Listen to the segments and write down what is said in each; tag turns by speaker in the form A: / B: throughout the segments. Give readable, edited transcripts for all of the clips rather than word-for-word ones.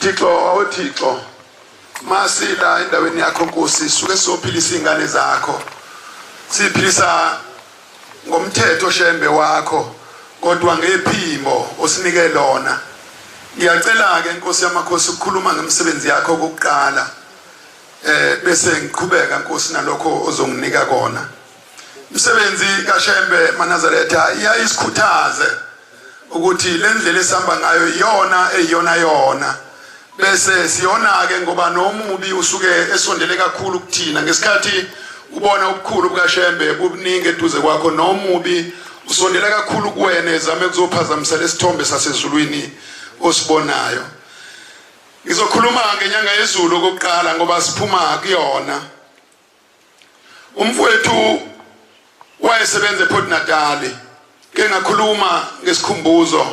A: Thixo wawoThixo, masila endaweni yakho Nkosi, suke sizophilisa iy'ngane zakho, siphilisa ngomthetho Shembe wakho, kodwa ngephimbo osinike lona. Ngiyacela-ke Nkosi yamakhosi ukukhuluma ngemisebenzi yakho okokuqala, bese ngiqhubeka Nkosi nalokho ozonginika kona. Umsebenzi kaShembe maNazaretha iyayisikhuthaze ukuthi le ndlela esihamba ngayo iyona eyiyona yona, bese siyona-ke ngoba nomubi usuke esondele kakhulu kuthina. Ngesikhathi ubona ubukhulu bukaShembe bubuningi eduze kwakho, nomubi usondela kakhulu kuwena ezame ukuzophazamisa lesithombe sasezulwini osibonayo. Ngizokhuluma ngenyanga yezulu okokuqala ngoba siphuma kuyona. Umfowethu wayesebenza ePort Natal, ke ngakhuluma ngesikhumbuzo,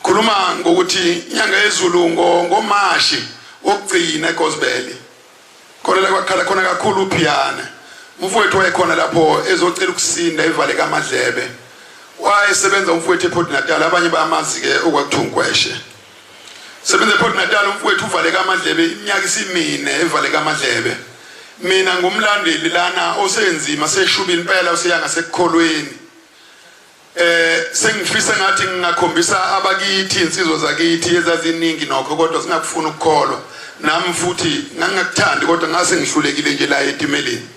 A: khuluma ngokuthi inyanga yezulu ngoMashi wokugcina eGosbeli, khona la kwakhala khona kakhulu uphiyane. Umfowethu wayekhona lapho ezocela ukusinda evaleka amadlebe. Wayesebenza umfowethu ePort Natal, abanye bayamazi-ke okwakuthiwa uNkweshe. Sebenza ePort Natal umfowethu, uvaleka amadlebe iminyaka isimine evaleka amadlebe. Mina ngumlandeli lana osenzima seshubile impela, useya ngasekukholweni. Sengifisa ngathi ngingakhombisa abakithi, insizwa zakithi ezaziningi nokho, kodwa singakufuni ukukholwa. Nami futhi ngangingakuthandi, kodwa ngase ngihlulekile nje la etimeleni.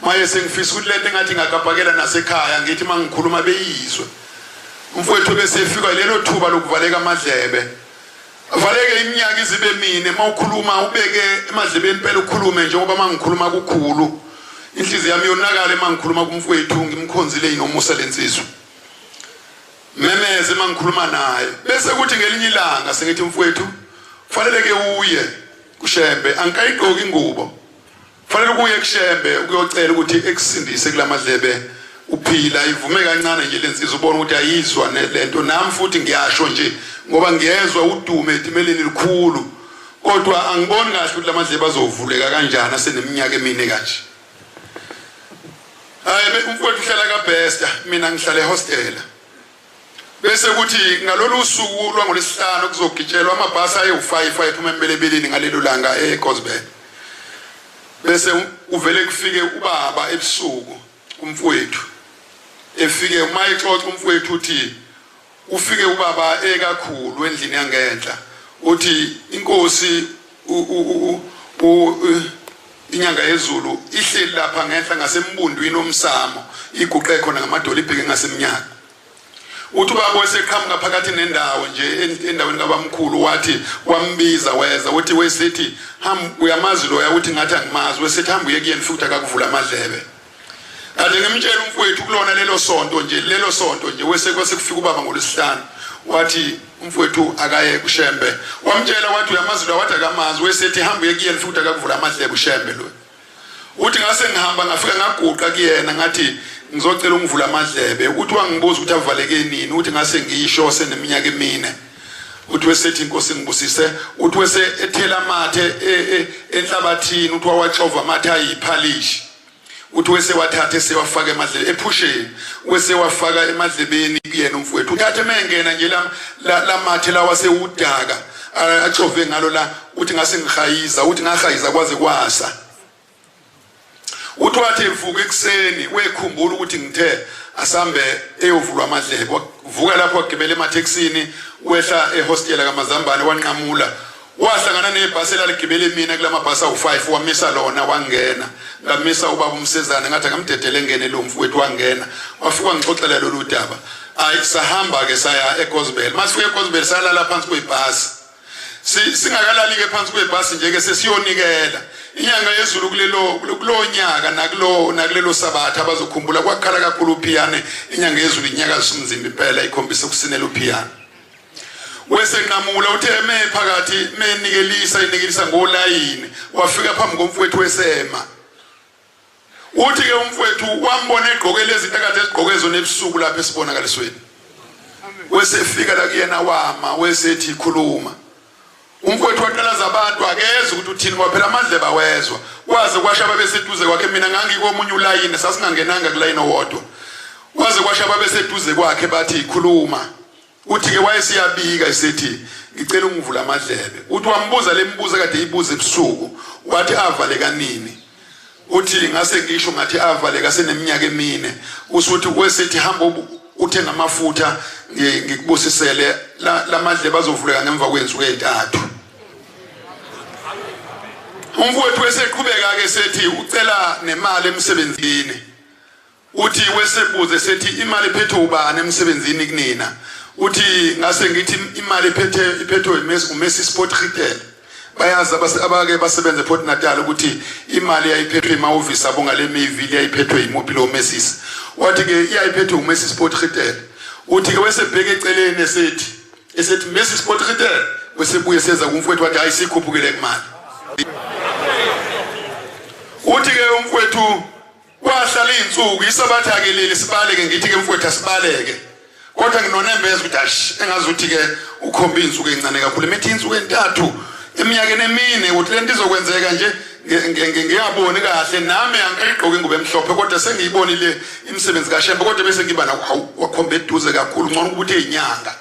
A: Maye sengifisa ukuthi lento engathi ngakabhakela nasekhaya, ngithi mangikhuluma beyizwe. Umfowethu bese efika lelo thuba lokuvaleka amadlebe, avaleke iminyaka izibe mine. Mawukhuluma ubeke emadlebeni impela, ukhulume njengoba mangikhuluma kukhulu. Inhliziyo yami yonakala mangikhuluma kumfowethu, ngimkhonzile inomusa lensizwa, memeze mangikhuluma naye. Bese kuthi ngelinye ilanga sengithi, mfowethu, kufanele ke uye kuShembe, angikayigqoki ingubo, kufanele ukuye kuShembe ukuyocela ukuthi ekusindise kulamadlebe uphila. Ivume kancane nje lensizwa, ubona ukuthi ayizwa lento. Nami futhi ngiyasho nje ngoba ngiyezwa udume etimeleni likhulu, kodwa angiboni kahle ukuthi lamadlebe azovuleka kanjani aseneminyaka emine kanje. Hayi, umfowethu uhlala kaBester, mina ngihlala ehostela. Bese kuthi ngalolu suku lwangolwesihlanu kuzogitshelwa amabhasi ayewu-5 ayephuma embelebeleni ngalelo langa eGosbel. Bese uvele kufike ubaba ebusuku kumfowethu, efike uma exoxa umfowethu uthi ufike ubaba ekakhulu endlini yangenhla, uthi inkosi inyanga yezulu ihleli lapha ngenhla ngasembundwini womsamo, iguqe khona ngamadolo ibheke ngasemnyango. Uthi ubaba weseqhamuka phakathi nendawo nje endaweni kabamkhulu, wathi wambiza weza, uthi wesithi hamba, uyamazi loya? Uthi ngathi angimazi. Wesithi hamba uye kuyena futhi akakuvula amadlebe. Kade ngimtshela umfowethu kulona lelo sonto nje, lelo sonto nje wese kwase kufika ubaba ngolwesihlanu, wathi umfowethu akaye kuShembe. Wamtshela wathi uyamazi lo? Wathi akamazi. Wesethi hamba uye kuyena futhi akakuvula amadlebe uShembe lo. Uthi ngase ngihamba ngafika ngaguqa kuyena, ngathi ngizocela ungivula amadlebe. Uthi wangibuza ukuthi avaleke nini, uthi ngase ngisho seneminyaka emine. Uthi wesethi inkosi ngibusise. Uthi wese ethela amathe enhlabathini, uthi wawaxova amathe ayiphalishi. Uthi wese wathatha esewafaka emadlebeni ephusheni, wese wafaka emadlebeni kuyena umfowethu. Uthathe mengena nje lamathe lawa sewudaka axove ngalo la, uthi ngase ngihayiza, uthi ngahayiza kwaze kwasa. Uthi wathi evuka ekuseni wekhumbula ukuthi ngithe asambe eyovulwa amadlebe. Wavuka lapho wagibela emathekisini, wehla ehostela kaMazambane, wanqamula wahlangana nebhasi elaligibele mina kulamabhasi awu-5, wamisa lona wangena. Ngamisa ubaba umsezane, ngathi akamdedele engene lo mfowethu, wangena wafika wangixoxela lolu daba. Ayi, sahamba-ke saya eGosbel. Masifika eGosbel salala phansi kwebhasi. Singakalali-ke phansi kwebhasi nje-ke sesiyonikela inyanga yezulu kulelo kulo nyaka nakulo nakulelo sabatha. Abazokhumbula kwakhala kakhulu uphiyane, inyanga yezulu inyakazisa umzimba impela, ikhombisa ukusinela uphiyane. Wesenqamula uthe eme phakathi menikelisa inikelisa ngolayini, wafika phambi komfowethu wesema. Uthi ke umfowethu wambona egqoke lezi zinto akade ezigqoke zona ebusuku lapha esibonakalisweni. Wesefika la kuyena wama, wesethi khuluma. Umfowethu waqalaza abantu, akeze ukuthi uthini ngoba phela amadlebe awezwa. Kwaze kwasha ababeseduze kwakhe, mina ngangikomunye ulayini, sasingangenanga kulayini owodwa. Kwaze kwasha ababeseduze kwakhe bathi khuluma. Uthi ke wayesiyabika esithi ngicela ungivula amadlebe. Uthi wambuza lembuzo kade ibuza ebusuku wathi avaleka nini. Uthi ngase ngisho ngathi avaleka seneminyaka emine. Usuthi wesithi hamba uthenga amafutha ngikubusisele lamadlebe azovuleka ngemva kwensuku ezintathu. Umfowethu eseqhubeka ke sethi ucela nemali emsebenzini. Uthi wesebuze sethi imali iphethwe ubani emsebenzini kunina? Uthi ngase ngithi imali iphethe iphethwe uMessi Sport Retail. Bayazi abake basebenze ePort Natal ukuthi imali yayiphethwe emahhovisi abo ngale Mayville yayiphethwe yimuphi lo Messi. Wathi ke iyayiphethwe uMessi Sport Retail. Uthi ke wesebheke eceleni esethi esethi Messi Sport Retail wesebuye seza kumfowethu wathi hayi sikhuphukele kumali. Uthi ke umfowethu Kwahlala izinsuku isabatha ke leli sibaleke ngithi ke mfowethu asibaleke. Kodwa nginonembeza ukuthi ash engazuthi ke ukhomba izinsuku ezincane kakhulu imithi insuku entathu eminyakeni emine ukuthi lento izokwenzeka nje ngiyaboni kahle nami angigqoke ingubo emhlophe kodwa sengiyibonile imisebenzi kaShembe kodwa bese ngiba nawo wakhomba eduze kakhulu ngcono ukuthi eyinyanga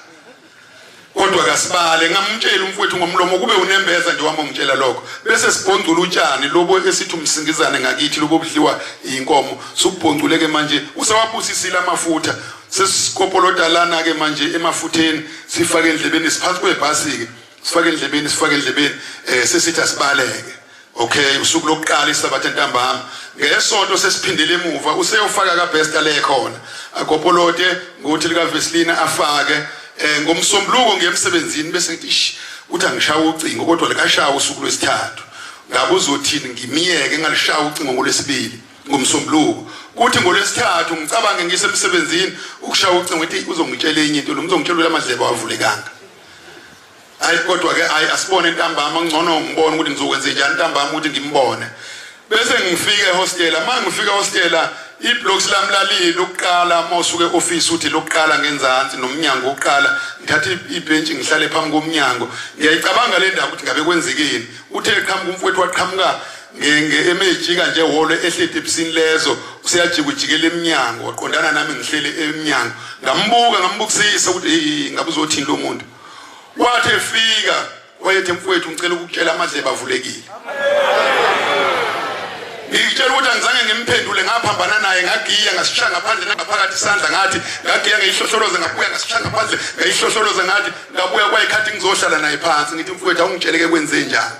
A: kodwa kasibale ngamtshela umfowethu ngomlomo kube unembeza nje wami ongitshela lokho bese sibhoncula utshani lobo esithi umsingizane ngakithi lobo budliwa inkomo subhoncule ke manje usewabusisile amafutha sesikopolota lana ke manje emafutheni sifake endlebeni siphansi kwebhasi ke sifake endlebeni sifake endlebeni eh sesithi asibaleke okay usuku lokuqala isabatha ntambama ngesonto sesiphindele emuva useyofaka kaBester le khona akopolote ngothi lika Veselina afake eh ngomsombuluko ngiye emsebenzini bese ngithi ish uthi angishaya ucingo kodwa likashaya usuku lwesithathu ngabe uzothini ngimiyeke ngalishaya ucingo ngolwesibili ngomsombuluko kuthi ngolwesithathu ngicabange ngisemsebenzini ukushaya ucingo ngithi uzongitshela enye into lo mzongitshela amadlebe awavulekanga Hayi kodwa ke hayi asibone ntambama ngcono ngibone ukuthi ngizokwenza njani ntambama ukuthi ngimbone. Bese ngifika ehostela, uma ngifika ehostela iblocks lami lalili lokuqala uma usuke e-office uthi lokuqala ngenzansi nomnyango wokuqala ngithatha ibhentshi ngihlale phambi komnyango ngiyayicabanga le ndaba ukuthi ngabe kwenzekeni uthe eqhamuka umfowethu waqhamuka emejika nje hholo ehle etepsini lezo useyajika ujikela emnyango waqondana nami ngihlele emnyango ngambuka ngambukisisa ukuthi ngabe uzothini lo muntu Wathi efika wayethe mfowethu ngicela ukukutshela amadlebe avulekile. Ngikutshela ukuthi angizange ngimphendule ngaphambana naye ngagiya ngasishaya ngaphandle nangaphakathi isandla ngathi ngagiya ngayihlohloloza ngabuya ngasishaya ngaphandle ngayihlohloloza ngathi ngabuya kwayikhathi ngizohlala naye phansi ngithi mfowethu awungitshele ke kwenze njani.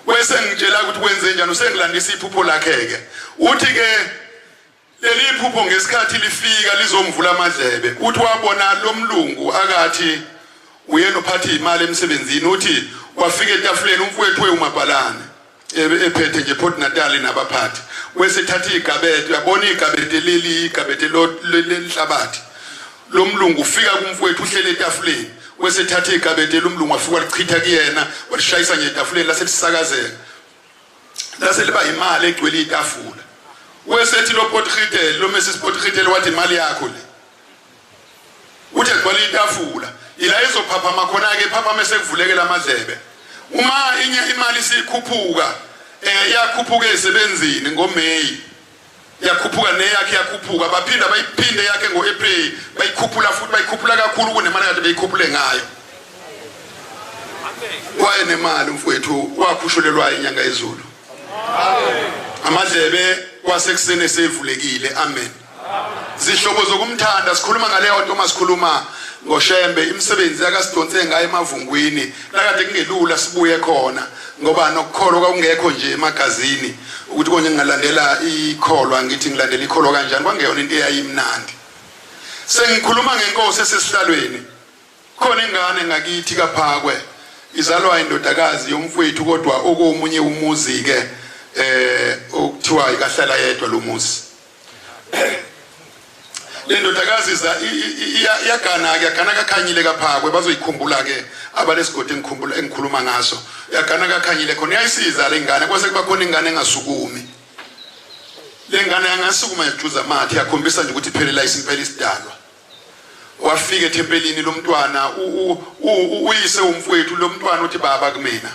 A: Wese ngitshela ukuthi kwenze njani usengilandisa iphupho lakhe ke. Uthi ke Leli phupho ngesikhathi lifika lizomvula amadlebe uthi wabona lo mlungu akathi uyena ophatha imali emsebenzini uthi wafika etafuleni umfowethu wewumabhalane ephethe nje Port Natal nabaphathi wesethatha igabede uyabona igabede leli igabede lenhlabathi lo mlungu ufika kumfowethu uhlele etafuleni wesethatha igabede lomlungu wafika walichitha kuyena walishayisa nje etafuleni laselisakazeka lase liba imali egcwele itafula wesethi lo potgitel lo Mrs Potgitel wathi imali yakho le uthi egcwele itafula ila izophaphama khona ke phaphama sekuvulekela amadlebe uma inye imali isikhuphuka eh yakhuphuka ezisebenzini ngoMay yakhuphuka neyakhe yakhuphuka baphinda bayiphinde yakhe ngo-April bayikhuphula futhi bayikhuphula kakhulu kunemali kade beyikhuphule ngayo wayenemali umfowethu wakhushulelwa inyanga yezulu amadlebe kwasekuseni esevulekile amen zihlobo zokumthanda sikhuluma ngaleyo nto uma sikhuluma ngoshembe imisebenzi yakasidonse ngayo emavungwini lakade kungelula sibuye khona ngoba nokukholwa kwakungekho nje emagazini ukuthi konje ngingalandela ikholwa ngithi ngilandela ikholwa kanjani kwangeyona into eyayimnandi sengikhuluma ngenkosi esesihlalweni khona ingane ngakithi kaphakwe izalwa indodakazi yomfowethu kodwa okomunye umuzi ke eh okuthiwa ikahlala yedwa lo muzi le ndodakazi iyagana ke yagana kakhanyile kaphakwe bazoyikhumbula ke abalesigodi engikhumbula engikhuluma ngaso yagana kakhanyile khona iyayisiza le ngane kwase kuba khona ingane engasukumi le ngane yangasukuma yajuza amathe yakhombisa nje ukuthi iphelela isimpela isidalwa wafika ethempelini lomntwana uyise umfowethu lomntwana uthi baba kumina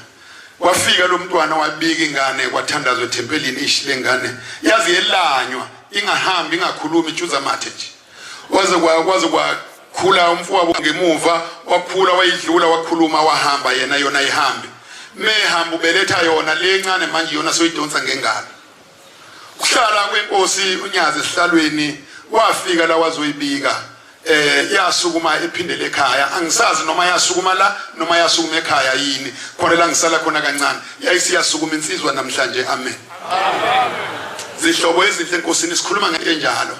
A: wafika lomntwana wabika ingane kwathandazwa ethempelini ishi lengane yazi yelanywa ingahambi ingakhulumi ijuza mathe nje waze kwaze kwa Khula umfowabo ngemuva wakhula wayidlula wakhuluma wahamba yena yona ihambe. Mehamba ubeletha yona le ncane manje yona soyidonsa ngengalo. Ukuhlala kwenkosi uNyazi esihlalweni wafika la wazoyibika yasukuma ephindele ekhaya angisazi noma yasukuma la noma yasukuma ekhaya yini khona la ngisala khona kancane yayisiyasukuma insizwa namhlanje amen zihlobo ezinhle enkosini sikhuluma ngento enjalo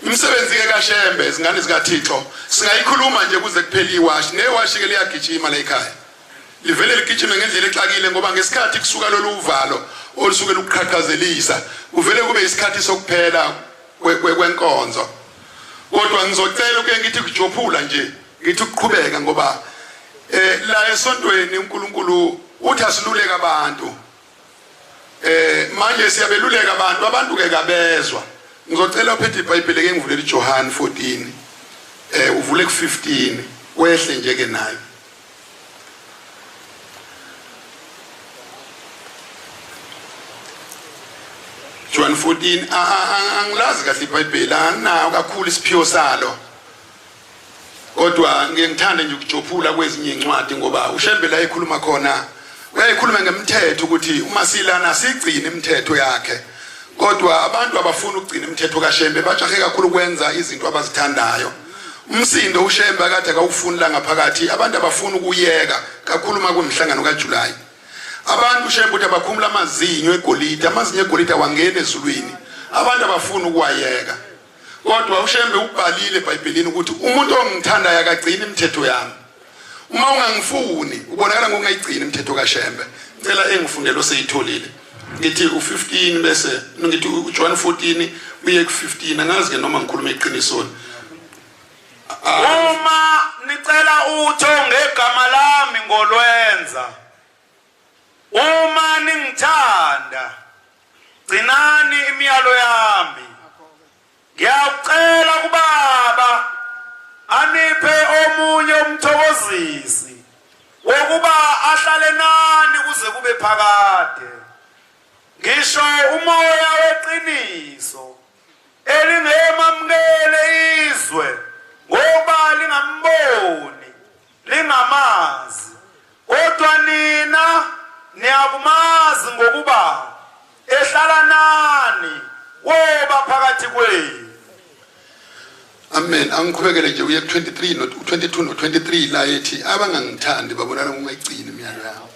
A: imisebenzi ke kaShembe izingane zikaThixo singayikhuluma nje kuze kuphele iwashi newashi ke liyagijima la ekhaya livele ligijime ngendlela exakile ngoba ngesikhathi kusuka lolu uvalo olusuke luqhaqhazelisa kuvele kube isikhathi sokuphela kwenkonzo kodwa ngizocela uke ngithi kujophula nje ngithi ukuqhubeka ngoba eh la esontweni uNkulunkulu uthi asiluleke abantu eh manje siyabeluleka abantu abantu ke kabezwa ngizocela uphethe iBhayibheli ke ngivulele uJohn 14 eh uvule ku15 wehle nje ke nayo John 14 angilazi kahle iBhayibheli anginawo kakhulu isiphiwo salo kodwa ngike ngithande nje ukujophula kwezinye incwadi ngoba uShembe la ekhuluma khona uyayikhuluma ngemthetho ukuthi uma silana sigcine imithetho yakhe kodwa abantu abafuni ukugcina imithetho kaShembe bajahe kakhulu ukwenza izinto abazithandayo umsindo uShembe akade akawufuni la ngaphakathi abantu abafuni ukuyeka kakhulu uma kuwumhlangano kaJuly abantu uShembe uthi abakhumula amazinyo egolide amazinyo egolide awangeni ezulwini abantu abafuni ukuwayeka kodwa uShembe ubhalile eBhayibhelini ukuthi umuntu ongithandayo akagcini imithetho yami uma ungangifuni ubonakala ngokungayigcini imithetho kaShembe ngicela engifundele oseyitholile ngithi u15 bese ngithi uJohn 14 uye ku15 angazi ke noma ngikhuluma iqinisoni
B: uma nicela utho ngegama lami ngolwenza uma ningithanda gcinani imiyalo yami Ngiyacela kubaba aniphe omunye umthokozisi wokuba ahlale nani kuze kube phakade. Ngisho umoya weqiniso elingemamukele izwe ngoba lingamboni lingamazi kodwa nina niyakumazi ngokuba ehlala nani woba phakathi kwenu.
A: Amen. Angiqhubekele nje uye ku-23 no 22 no 23 la ethi abangangithandi babonana ngokungayigcini imiyalo yawo.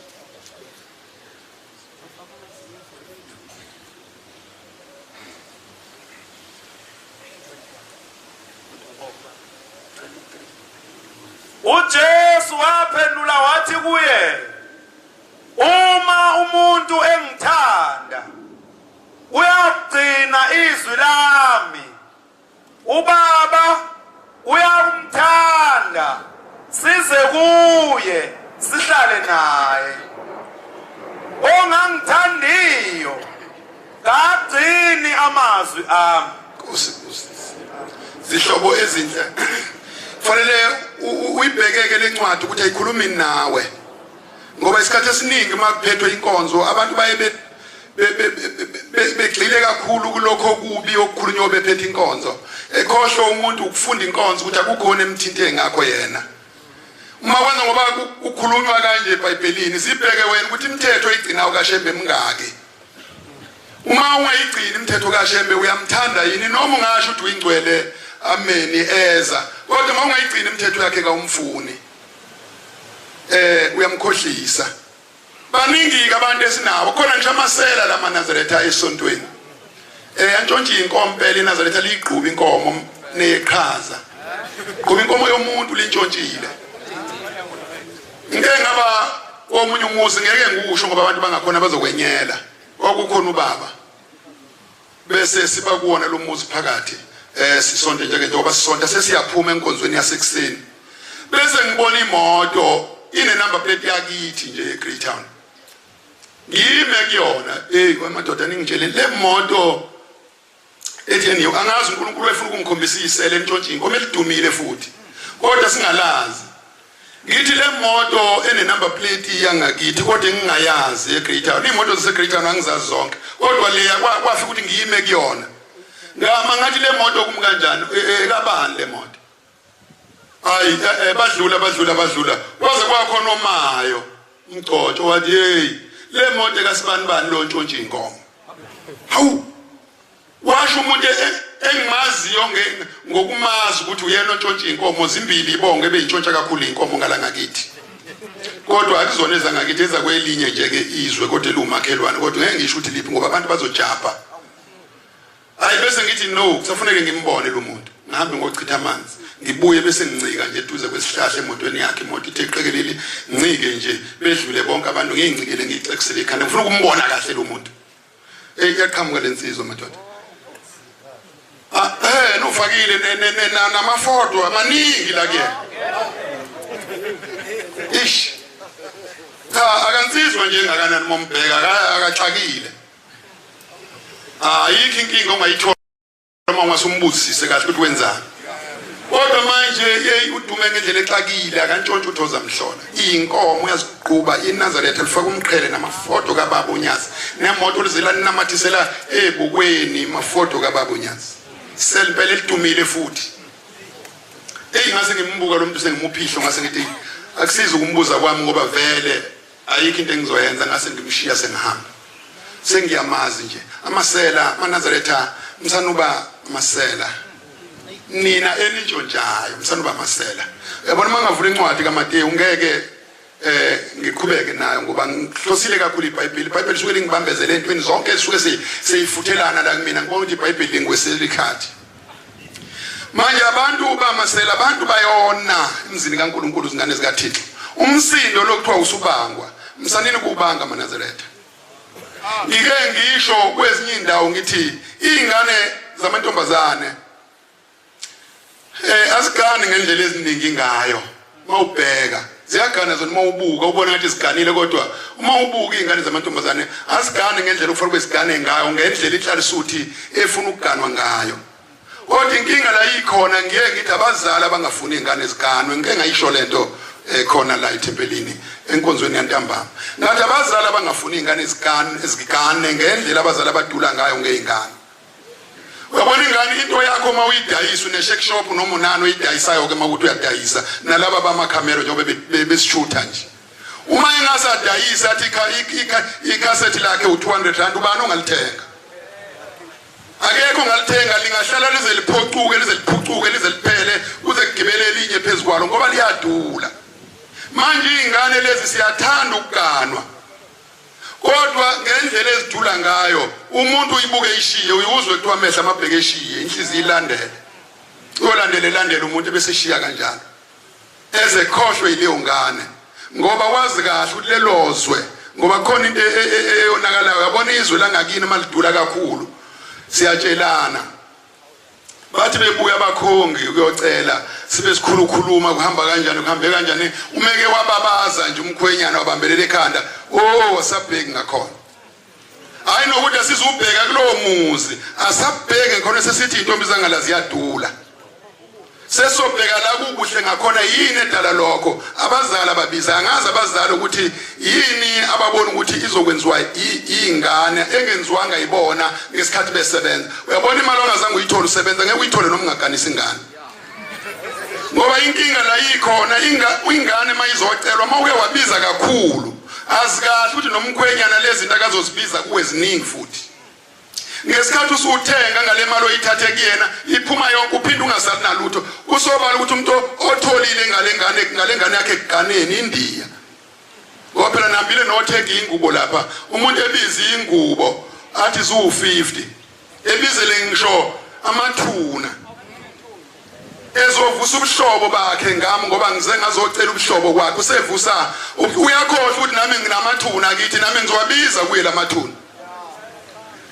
B: UJesu waphendula wathi kuye, uma umuntu engithanda uyakugcina izwi lami, ubaba uyakumthanda, size kuye sihlale naye. Ongangithandiyo kagcini amazwi ami.
A: Nkosi zihlobo ezinhle fanele uyibhekeke lencwadi ukuthi ayikhulumi nawe ngoba isikhathi esiningi uma kuphethwe inkonzo abantu baye begxile kakhulu kulokho okubi okukhulunywa bephethe inkonzo ekhohlwa umuntu ukufunda inkonzo ukuthi akukhona emthinte ngakho yena uma kwenza ngoba kukhulunywa kanje eBhayibhelini sibheke wena ukuthi imithetho igcinayo kaShembe mingaki uma ungayigcini imithetho kaShembe uyamthanda yini noma ungasho ukuthi uyingcwele ameni eza kodwa uma ungayigcini imithetho yakhe kawumfuni uyamkhohlisa baningi ke abantu esinabo khona ngisho amasela la maNazaretha esontweni antshontshe inkomo impela iNazaretha liyigquba inkomo neqhaza gquba inkomo yomuntu lintshontshile ngeke ngaba omunye umuzi ngeke ngikusho ngoba abantu bangakhona bazokwenyela kwakukhona ubaba bese siba kuwona lo muzi phakathi sisonte nje njengoba sisonta sesiyaphuma enkonzweni yasekuseni bese ngibona imoto ine number plate yakithi nje eGreytown ngime kuyona hey kwamadoda ningitshele le moto ethi eniyo angazi uNkulunkulu wayefuna ukungikhombisa isele entshontshe inkomo elidumile futhi kodwa singalazi ngithi le moto ene number plate yangakithi kodwa engingayazi eGreytown imoto zaseGreytown angizazi zonke kodwa leya kwafika ukuthi ngiyime kuyona ngama ngathi le moto kumi kanjani ekabani le moto Hayi badlula badlula badlula kwaze kwakhona omayo umgcotsho wathi hey le moto ekasibanibani lo ntshontshe inkomo. Hawu washo umuntu engimaziyo ngokumazi ukuthi uyena ontshontsha inkomo zimbili ibonge ebeyintshontsha kakhulu inkomo ngalangakithi. Kodwa akuzona ezangakithi ezakwelinye nje ke izwe kodwa eliwumakhelwane kodwa ngeke ngisho ukuthi liphi ngoba abantu bazojabha. Hayi bese ngithi no kusafuneke ngimbone lo muntu ngihambe ngochitha amanzi ngibuye bese ngincika nje eduze kwesihlahla emotweni yakhe imoto ithe qekelele ngincike nje bedlule bonke abantu ngiyincikele ngiyixekisele ikhanda ngifuna ukumbona kahle lo muntu. Hey iyaqhamuka lensizwa madoda. Ah nufakile namafoto amaningi la kuyena. Ish. Cha akansizwa nje ngakanani mombheka akaxakile. Ayikho inkinga ongayithola uma ungasumubuzisise kahle ukuthi wenzani. Kodwa manje yeyi udume ngendlela exakile akantshontshe uthoza mhlola. Iyinkomo uyaziquba iNazaretha lifaka umqhele namafoto kababa uNyazi. Nemoto lizela linamathisela ebukweni mafoto kababa uNyazi. Selimpela elidumile futhi. Eyi ngase ngimbuka lo muntu sengimuphihlo ngase ngithi akusizi ukumbuza kwami ngoba vele ayikho into engizoyenza ngase ngimshiya sengihamba. Sengiyamazi nje amasela amaNazaretha msanuba amasela nina enintshontshayo msanuba amasela. Uyabona uma ngavula incwadi kaMateyu ngeke ngiqhubeke nayo ngoba ngihlosile kakhulu iBhayibheli. IBhayibheli lisuke lingibambezele entweni zonke esuke seyifuthelana la kumina ngibona ukuthi iBhayibheli lingwesela ikhathi. Manje abantu bamasela abantu bayona emzini kaNkulunkulu izingane zikaThixo. Umsindo lokuthiwa usubangwa msanini kubanga maNazaretha. Ngike ngisho kwezinye indawo ngithi izingane zamantombazane azigani ngendlela eziningi ngayo mawubheka ziyagana zona uma ubuka ubona ngathi ziganile kodwa uma ubuka izingane zamantombazane azigani ngendlela okufanele kube zigane ngayo ngendlela inhlalisuthi efuna ukuganwa ngayo. Kodwa inkinga la ikhona ngiye ngithi abazali abangafuni izingane ziganwe ngike ngayisho lento khona la ethempelini enkonzweni yantambama ngathi abazali abangafuni izingane zigane ngendlela abazali abadula ngayo ngezingane. Uyabona ingane into yakho uma uyidayisa une-shake shop noma unani oyidayisayo ke uma ukuthi uyadayisa nalaba bamakhamera njengoba besishutha nje. Uma engasadayisi athi ikhasethi lakhe u-200 rand ubani ongalithenga? Akekho ongalithenga, lingahlala lize liphocuke lize liphucuke lize liphele kuze kugibele elinye phezu kwalo ngoba liyadula. Manje iy'ngane lezi siyathanda ukuganwa kodwa ngendlela ezidula ngayo umuntu uyibuke ishiye uyuzwe kuthiwa amehlo amabheke eshiye inhliziyo ilandele uyolandela elandela umuntu ebese eshiya kanjalo eze khohlwe yileyo ngane ngoba wazi kahle ukuthi lelozwe ngoba khona into eyonakalayo. Uyabona izwe langakini malidula kakhulu siyatshelana bathi bebuya abakhongi ukuyocela sibe sikhulu khuluma kuhamba kanjani kuhambe kanjani umeke wababaza nje umkhwenyana wabambelela ekhanda oh asabheki ngakhona. Hayi nokuthi asizubheka kulowo muzi asabheke khona sesithi intombi zangala ziyadula sesobheka la kukuhle ngakhona yini edala lokho. Abazali ababiza angazi abazali ukuthi yini ababona ukuthi izokwenziwa ingane engenziwanga ibona ngesikhathi besebenza. Uyabona imali ongazange uyithole usebenza ngeke uyithole noma ungaganisa ingane ngoba inkinga la ikhona ingane mayizocelwa uma uke wabiza kakhulu azikahle ukuthi nomkhwenyana lezi zinto akazozibiza kuwe ziningi futhi. Ngesikhathi usuthenga ngale mali oyithathe kuyena iphuma yonke uphinde ungasali nalutho. Kusobala ukuthi umuntu otholile ngale ngane yakhe ekuganeni iNdiya. Ngoba phela nihambile nothenga ingubo lapha umuntu ebiza ingubo athi ziwu-50 ebizele ngisho amathuna ezovusa ubuhlobo bakhe ngami ngoba ngize ngazocela ubuhlobo kwakhe usevusa uyakhohlwa ukuthi nami nginamathuna kithi nami ngizowabiza kuye lamathuna.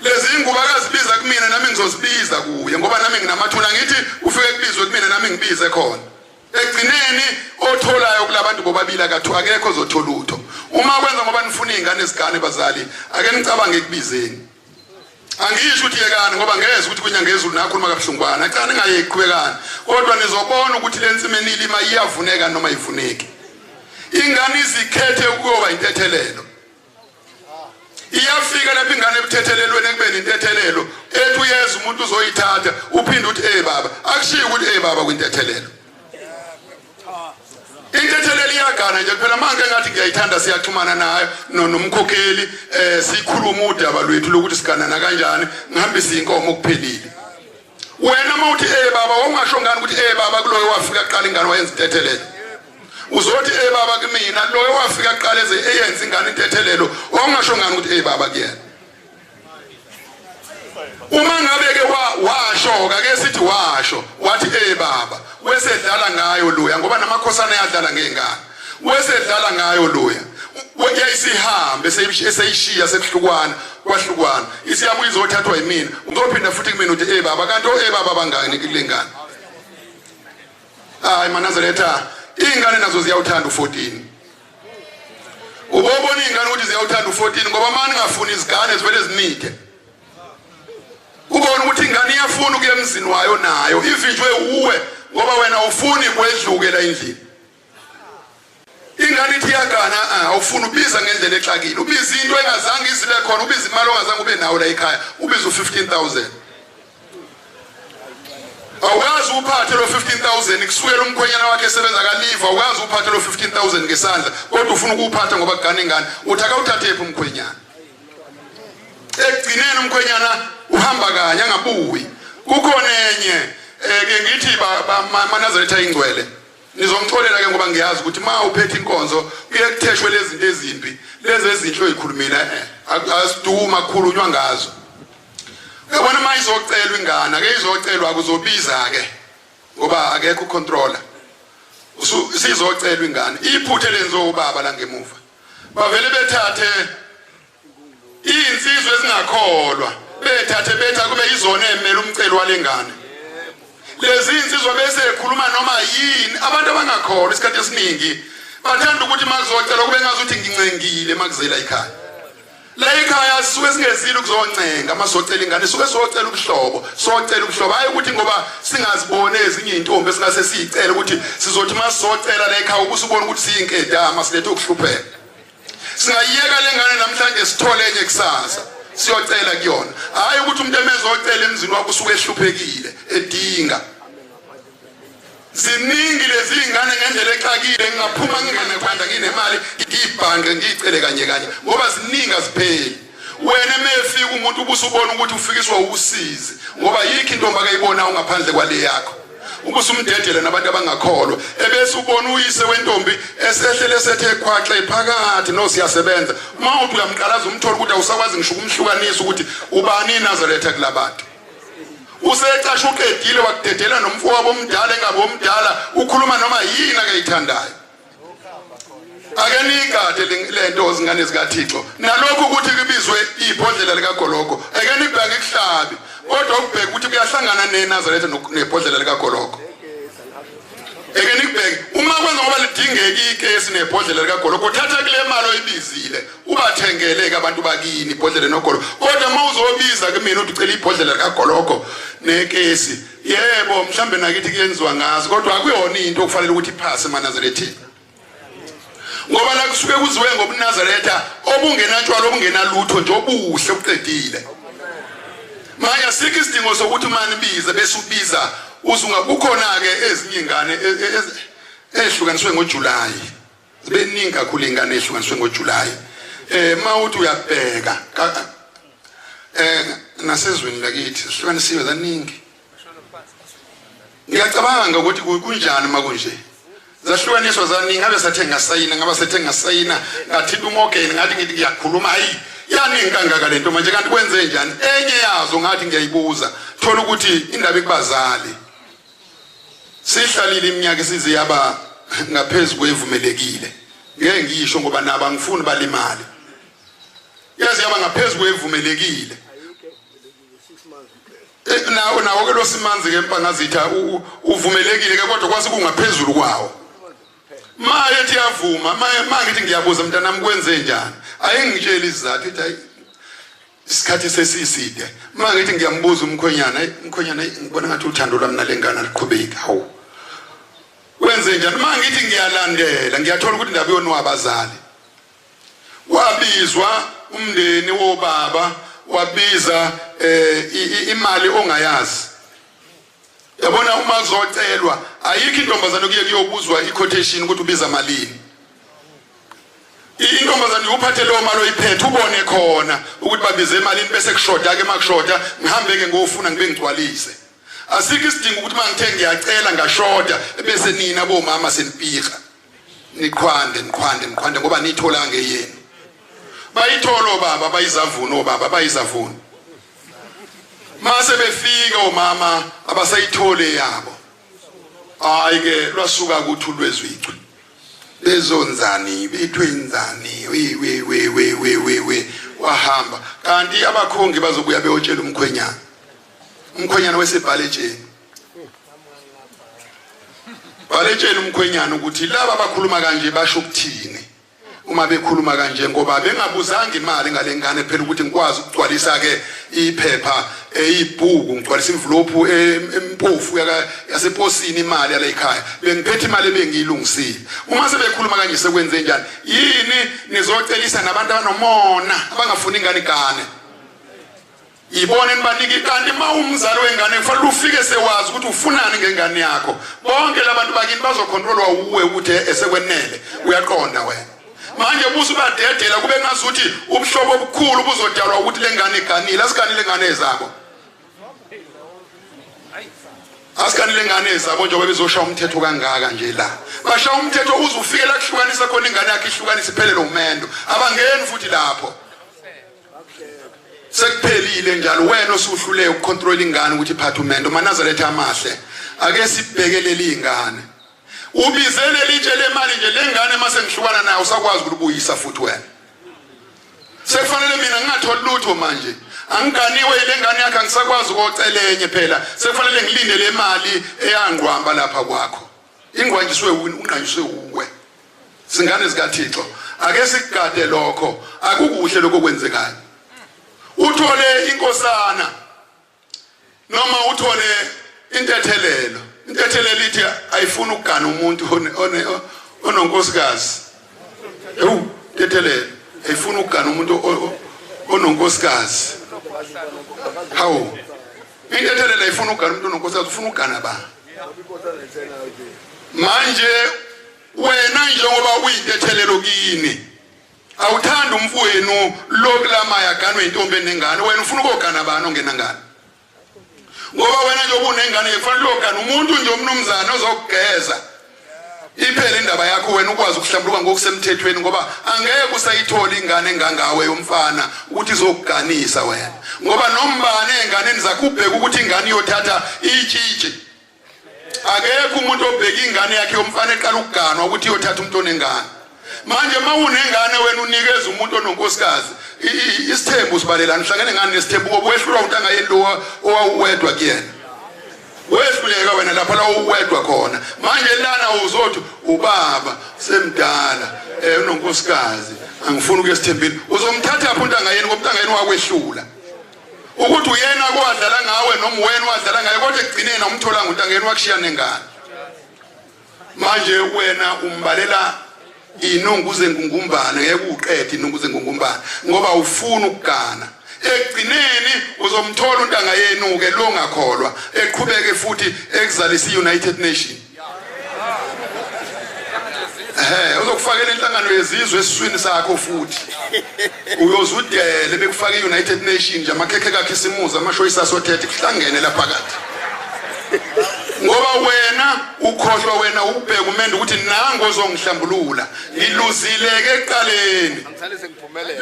A: Lezi ingubo akazibiza kumina nami ngizozibiza kuye ngoba nami nginamathuna ngithi ufike kubizwe kumina nami ngibize khona. Egcineni otholayo kulabantu bobabili akathu akekho ozothola utho. Uma kwenza ngoba nifuna izingane ezigane bazali ake nicabange ekubizeni. Angisho ukuthi yekani ngoba ngeze ukuthi kwinyanga yezulu nakhuluma kabuhlungwana cha ningayeki qhubekani kodwa nizobona ukuthi le nsimi enilima iyavuneka noma ivuneki. Ingane izikhethe ukuyoba intethelelo. Iyafika lapho ingane ebuthethelelweni ekubeni intethelelo ethi uyeza umuntu uzoyithatha uphinde uthi baba akushiyi ukuthi baba kwintethelelo. Intethelelo iyagana nje kuphela manje ngathi ngiyayithanda siyaxhumana nayo nomkhokheli sikhuluma udaba lwethu lokuthi siganana kanjani ngihambise inkomo kuphelile. Wena uma uthi baba wawungasho ngani ukuthi baba kuloyo wafika kuqala ingane wayenza intethelelo? Uzothi baba kumina loyo wafika kuqala eze eyenza ingane intethelelo, wawungasho ngani ukuthi baba kuyena? Uma ngabe ke washo ke sithi washo wathi baba wesedlala ngayo loya, ngoba namakhosana ayadlala ngengane, wesedlala ngayo loya yayisihambe eseyishiya sekuhlukwana kwahlukwana, isiyabuya izothathwa yimina. Uzophinda futhi kumina uthi baba, kanti baba bangani kule ngane? Hayi maNazaretha, iy'ngane nazo ziyawuthanda u-14. Ubobona iy'ngane ukuthi ziyawuthanda u-14 ngoba uma ningafuni izigane zivele zinike. Ubona ukuthi ingane iyafuna ukuya emzini wayo nayo ivinjwe uwe ngoba wena ufuni kwedluke la endlini. Ingane ithi iyagana, awufuni, ubiza ngendlela exakile, ubiza into engazange izibe khona, ubiza imali ongazange ube nayo la ekhaya, ubiza u-15,000. Awukazi uphathe lo 15,000 kusukela umkhwenyana wakhe esebenza kaliva, awukazi uphathe lo 15,000 ngesandla, kodwa ufuna ukuwuphatha ngoba kugana ingane. Uthi akawuthathe phi umkhwenyana? Ekugcineni umkhwenyana uhamba kanye angabuyi. Kukhona enye ke ngithi maNazaretha ingcwele, nizongixolela ke ngoba ngiyazi ukuthi ma uphethe inkonzo kuye kutheshwe lezi zinto ezimbi, lezi ezinhle oyikhulumile asiduma kukhulunywa ngazo. Uyabona uma izocelwa ingane, ake izocelwa akuzobiza ke ngoba akekho ucontroller. Sizocelwa ingane, iphuthe lenziwe ubaba la ngemuva. Bavele bethathe insizwe ezingakholwa, bethathe betha kube izona emela umcelo walengane. Lezi insizwa bese ekhuluma noma yini. Abantu abangakholwa isikhathi esiningi bathanda ukuthi makuzocelwa kube ngazuthi ngincengile makuzela ekhaya. La ekhaya sisuke singezile ukuzoncenga masocela ingane, suke socela ubuhlobo, socela ubuhlobo, hayi ukuthi ngoba singazibone ezinye izintombi esingase siyicele ukuthi sizothi masocela la ekhaya ubusubona ukuthi siyinkedama silethe ukuhlupheka. Singayiyeka lengane namhlanje sithole enye kusasa siyocela kuyona, hayi ukuthi umuntu emezocela emzini wakho usuke ehluphekile edinga. Ziningi lezi ingane ngendlela exakile, ngingaphuma ngingene khanda nginemali ngiyibhanqe ngiyicele kanye kanye ngoba ziningi azipheli. Wena emefika umuntu ubusubona ukuthi ufikiswa usizi ngoba yikho intombi akayibona ungaphandle kwale yakho, ubusumdedela nabantu abangakholwa, ebese ubona uyise wentombi esehlele sethe khwaxe phakathi no siyasebenza. Uma uthi uyamqalaza umthola ukuthi awusakwazi ngisho ukumhlukanisa ukuthi ubani iNazaretha kulabantu. Usecasha uqedile wakudedela nomfowabo omdala engabe omdala ukhuluma noma yini akayithandayo. Ake niyigade lento zingane zikaThixo, nalokhu ukuthi kubizwe ibhodlela likagologo ake nibheke ikuhlabi, kodwa ukubheka ukuthi kuyahlangana neNazaretha nebhodlela likagologo. Eke nikubheke uma kwenza ngoba lidingeka ikesi nebhodlela likagologo, thatha kule mali oyibizile ubathengele ke abantu bakini ibhodlela nogologo. Kodwa uma uzobiza kumina uthi ucela ibhodlela likagologo nekesi, yebo mhlambe nakithi kuyenziwa ngazo, kodwa akuyona into okufanele ukuthi iphase emaNazaretheni, ngoba la kusuke kuziwe ngobuNazaretha obungenatshwala obungenalutho nje obuhle obuqedile. Manje asikho isidingo sokuthi manibize bese ubiza uzunga. Kukhona-ke ezinye ingane ehlukaniswe ngoJulayi, zibe ningi kakhulu ingane ehlukaniswe ngoJulayi. Mawuthi uyabheka nasezweni lakithi zihlukanisiwe zaningi. Ngiyacabanga ukuthi kunjani makunje, zahlukaniswa zaningi. Ngabe sathe ngasayina, ngabe sethe ngasayina, ngathinta uMorgan, ngathi ngithi ngiyakhuluma, hayi yaningi kangaka lento manje, kanti kwenze njani? Enye yazo ngathi ngiyayibuza, thola ukuthi indaba ikubazali. Sihlalile iminyaka isize yaba ngaphezulu kwevumelekile, ngeke ngisho ngoba nabo angifuni balimale, yazi yaba ngaphezulu kwevumelekile. Nawo ke lo simanzi ke mpangazitha uvumelekile ke, kodwa kwase kungaphezulu kwawo. Maye ethi yavuma, maye mangithi ngiyabuza mntanami kwenze njani, ayengitshela isizathu, ethi hayi isikhathi sesiside. Mangithi ngiyambuza umkhwenyana, umkhwenyana ngibona ngathi uthando lwami nalengane aliqhubeki, hawu wenze njani? Mangithi ngiyalandela ngiyathola ukuthi indaba yonwa abazali. Wabizwa umndeni wobaba, wabiza imali ongayazi. Yabona uma kuzocelwa ayikho intombazane kuye kuyobuzwa i-quotation ukuthi ubiza malini. Intombazane uphathe leyo mali oyiphethe ubone khona ukuthi babize emalini bese kushoda ke makushoda ngihambe ke ngofuna ngibe ngigcwalise. Asikho isidingo ukuthi mangithe ngiyacela ngashoda bese nina bomama senipika. Niqhwande niqhwande niqhwande ngoba nitholanga eyenu. Bayithola obaba bayizavuna obaba bayizavuna. Mase befika omama abasayithole yabo. Hayi ke lwasuka kuthi ulwezwichwe. Bezonzani bethwenzani we we we we we we we wahamba kanti abakhongi bazobuya beyotshela umkhwenyana. Umkhwenyana wesebhale etsheni. Bhaletsheni umkhwenyana ukuthi laba abakhuluma kanje basho ukuthini. Uma bekhuluma kanje ngoba bengabuzanga imali ngale ngane phela ukuthi ngikwazi ukugcwalisa ke iphepha eyibhuku ngigcwalisa imvulophu empofu yaseposini imali yala ekhaya bengiphethe imali ebengiyilungisile uma sebekhuluma kanje sekwenze njani yini nizocelisa nabantu abanomona abangafuni ingane igane Yibona enibanika ikanti uma umzali wengane kufanele ufike sewazi ukuthi ufunani ngengane yakho. Bonke labantu bakini bazokhontrolwa uwe ukuthi esekwenele uyaqonda wena. Manje busu badedela kube ngazuthi ubuhlobo obukhulu buzodalwa ukuthi lengane iganile asiganile ingane ezabo. Asiganile ingane ezabo njengoba bezoshaya umthetho kangaka nje la. Bashaya umthetho uze ufike la kuhlukanisa khona ingane yakhe ihlukanise iphelele umendo. Abangeni futhi lapho. Sekuphelile njalo wena osuhluleke ukucontrol ingane ukuthi iphathe umendo. MaNazaretha amahle, ake sibhekelele ingane. Ubize leli tshe lemali nje lengane mase ngihlukana nayo usakwazi ukulubuyisa futhi wena. Sekufanele mina ngingatholi lutho manje. Angiganiwe ile ngane yakhe angisakwazi ukocela enye phela. Sekufanele ngilinde le mali eyangqwamba lapha kwakho. Ingqwanjiswe ungqanjiswe uwe. Zingane zikaThixo, ake sikugade lokho, akukuhle lokho kwenzekayo. Uthole inkosana noma uthole intethelelo. Intethelelo ithi ayifuni ukugana umuntu ononkosikazi. Ewu, intethelelo ayifuni ukugana umuntu ononkosikazi. Hawu. Intethelelo ayifuni ukugana umuntu ononkosikazi, ufuna ukugana ba. Manje wena njengoba uyintethelelo kini awuthandi umfowenu lo kulamaya aganwe intombi enengane wena ufuna ukogana bani ongenangane ngoba wena njengoba unengane kufanele uyogana umuntu nje umnumzane ozokugeza iphele indaba yakho wena ukwazi ukuhlambuluka ngokusemthethweni ngoba angeke usayithola ingane engangawe yomfana ukuthi izokuganisa wena ngoba nombane enganeni zakho ubheke ukuthi ingane iyothatha itshitshi Akekho umuntu obheka ingane yakhe yomfana eqala ukuganwa ukuthi iyothatha umuntu onengane. Manje uma unengane wena unikeza umuntu ononkosikazi isithembu sibalelana uhlangene ngani nesithembu ngoba wehlulwa untanga yeni lo owawuwedwa kuyena. Wehluleka wena lapha la uwedwa khona. Manje lana uzothi ubaba semdala unonkosikazi angifuni ukuya esithembini. Uzomthatha phi untanga yeni ngoba untanga yeni wakwehlula. Ukuthi uyena kowadlala ngawe noma wena wadlala ngaye kodwa ekugcineni awumtholanga untangeni wakushiya nengane. Manje wena umbalela inungu zengungumbane ngeke uqede inungu zengungumbane ngoba ufuna ukugana. Ekugcineni uzomthola untanga yenu ke lo ngakholwa eqhubeke futhi ekuzalisa iUnited Nation. Ehhe uzokufakela inhlangano yezizwe esiswini sakho futhi. Uyozudele bekufaka iUnited Nation nje amakhekhe kaKhisimuzi amashoyisa asothethe kuhlangene lapha phakathi. Ngoba wena ukhohlwa wena ubheka umendo ukuthi nangu ozongihlambulula. Ngiluzile ke ekuqaleni.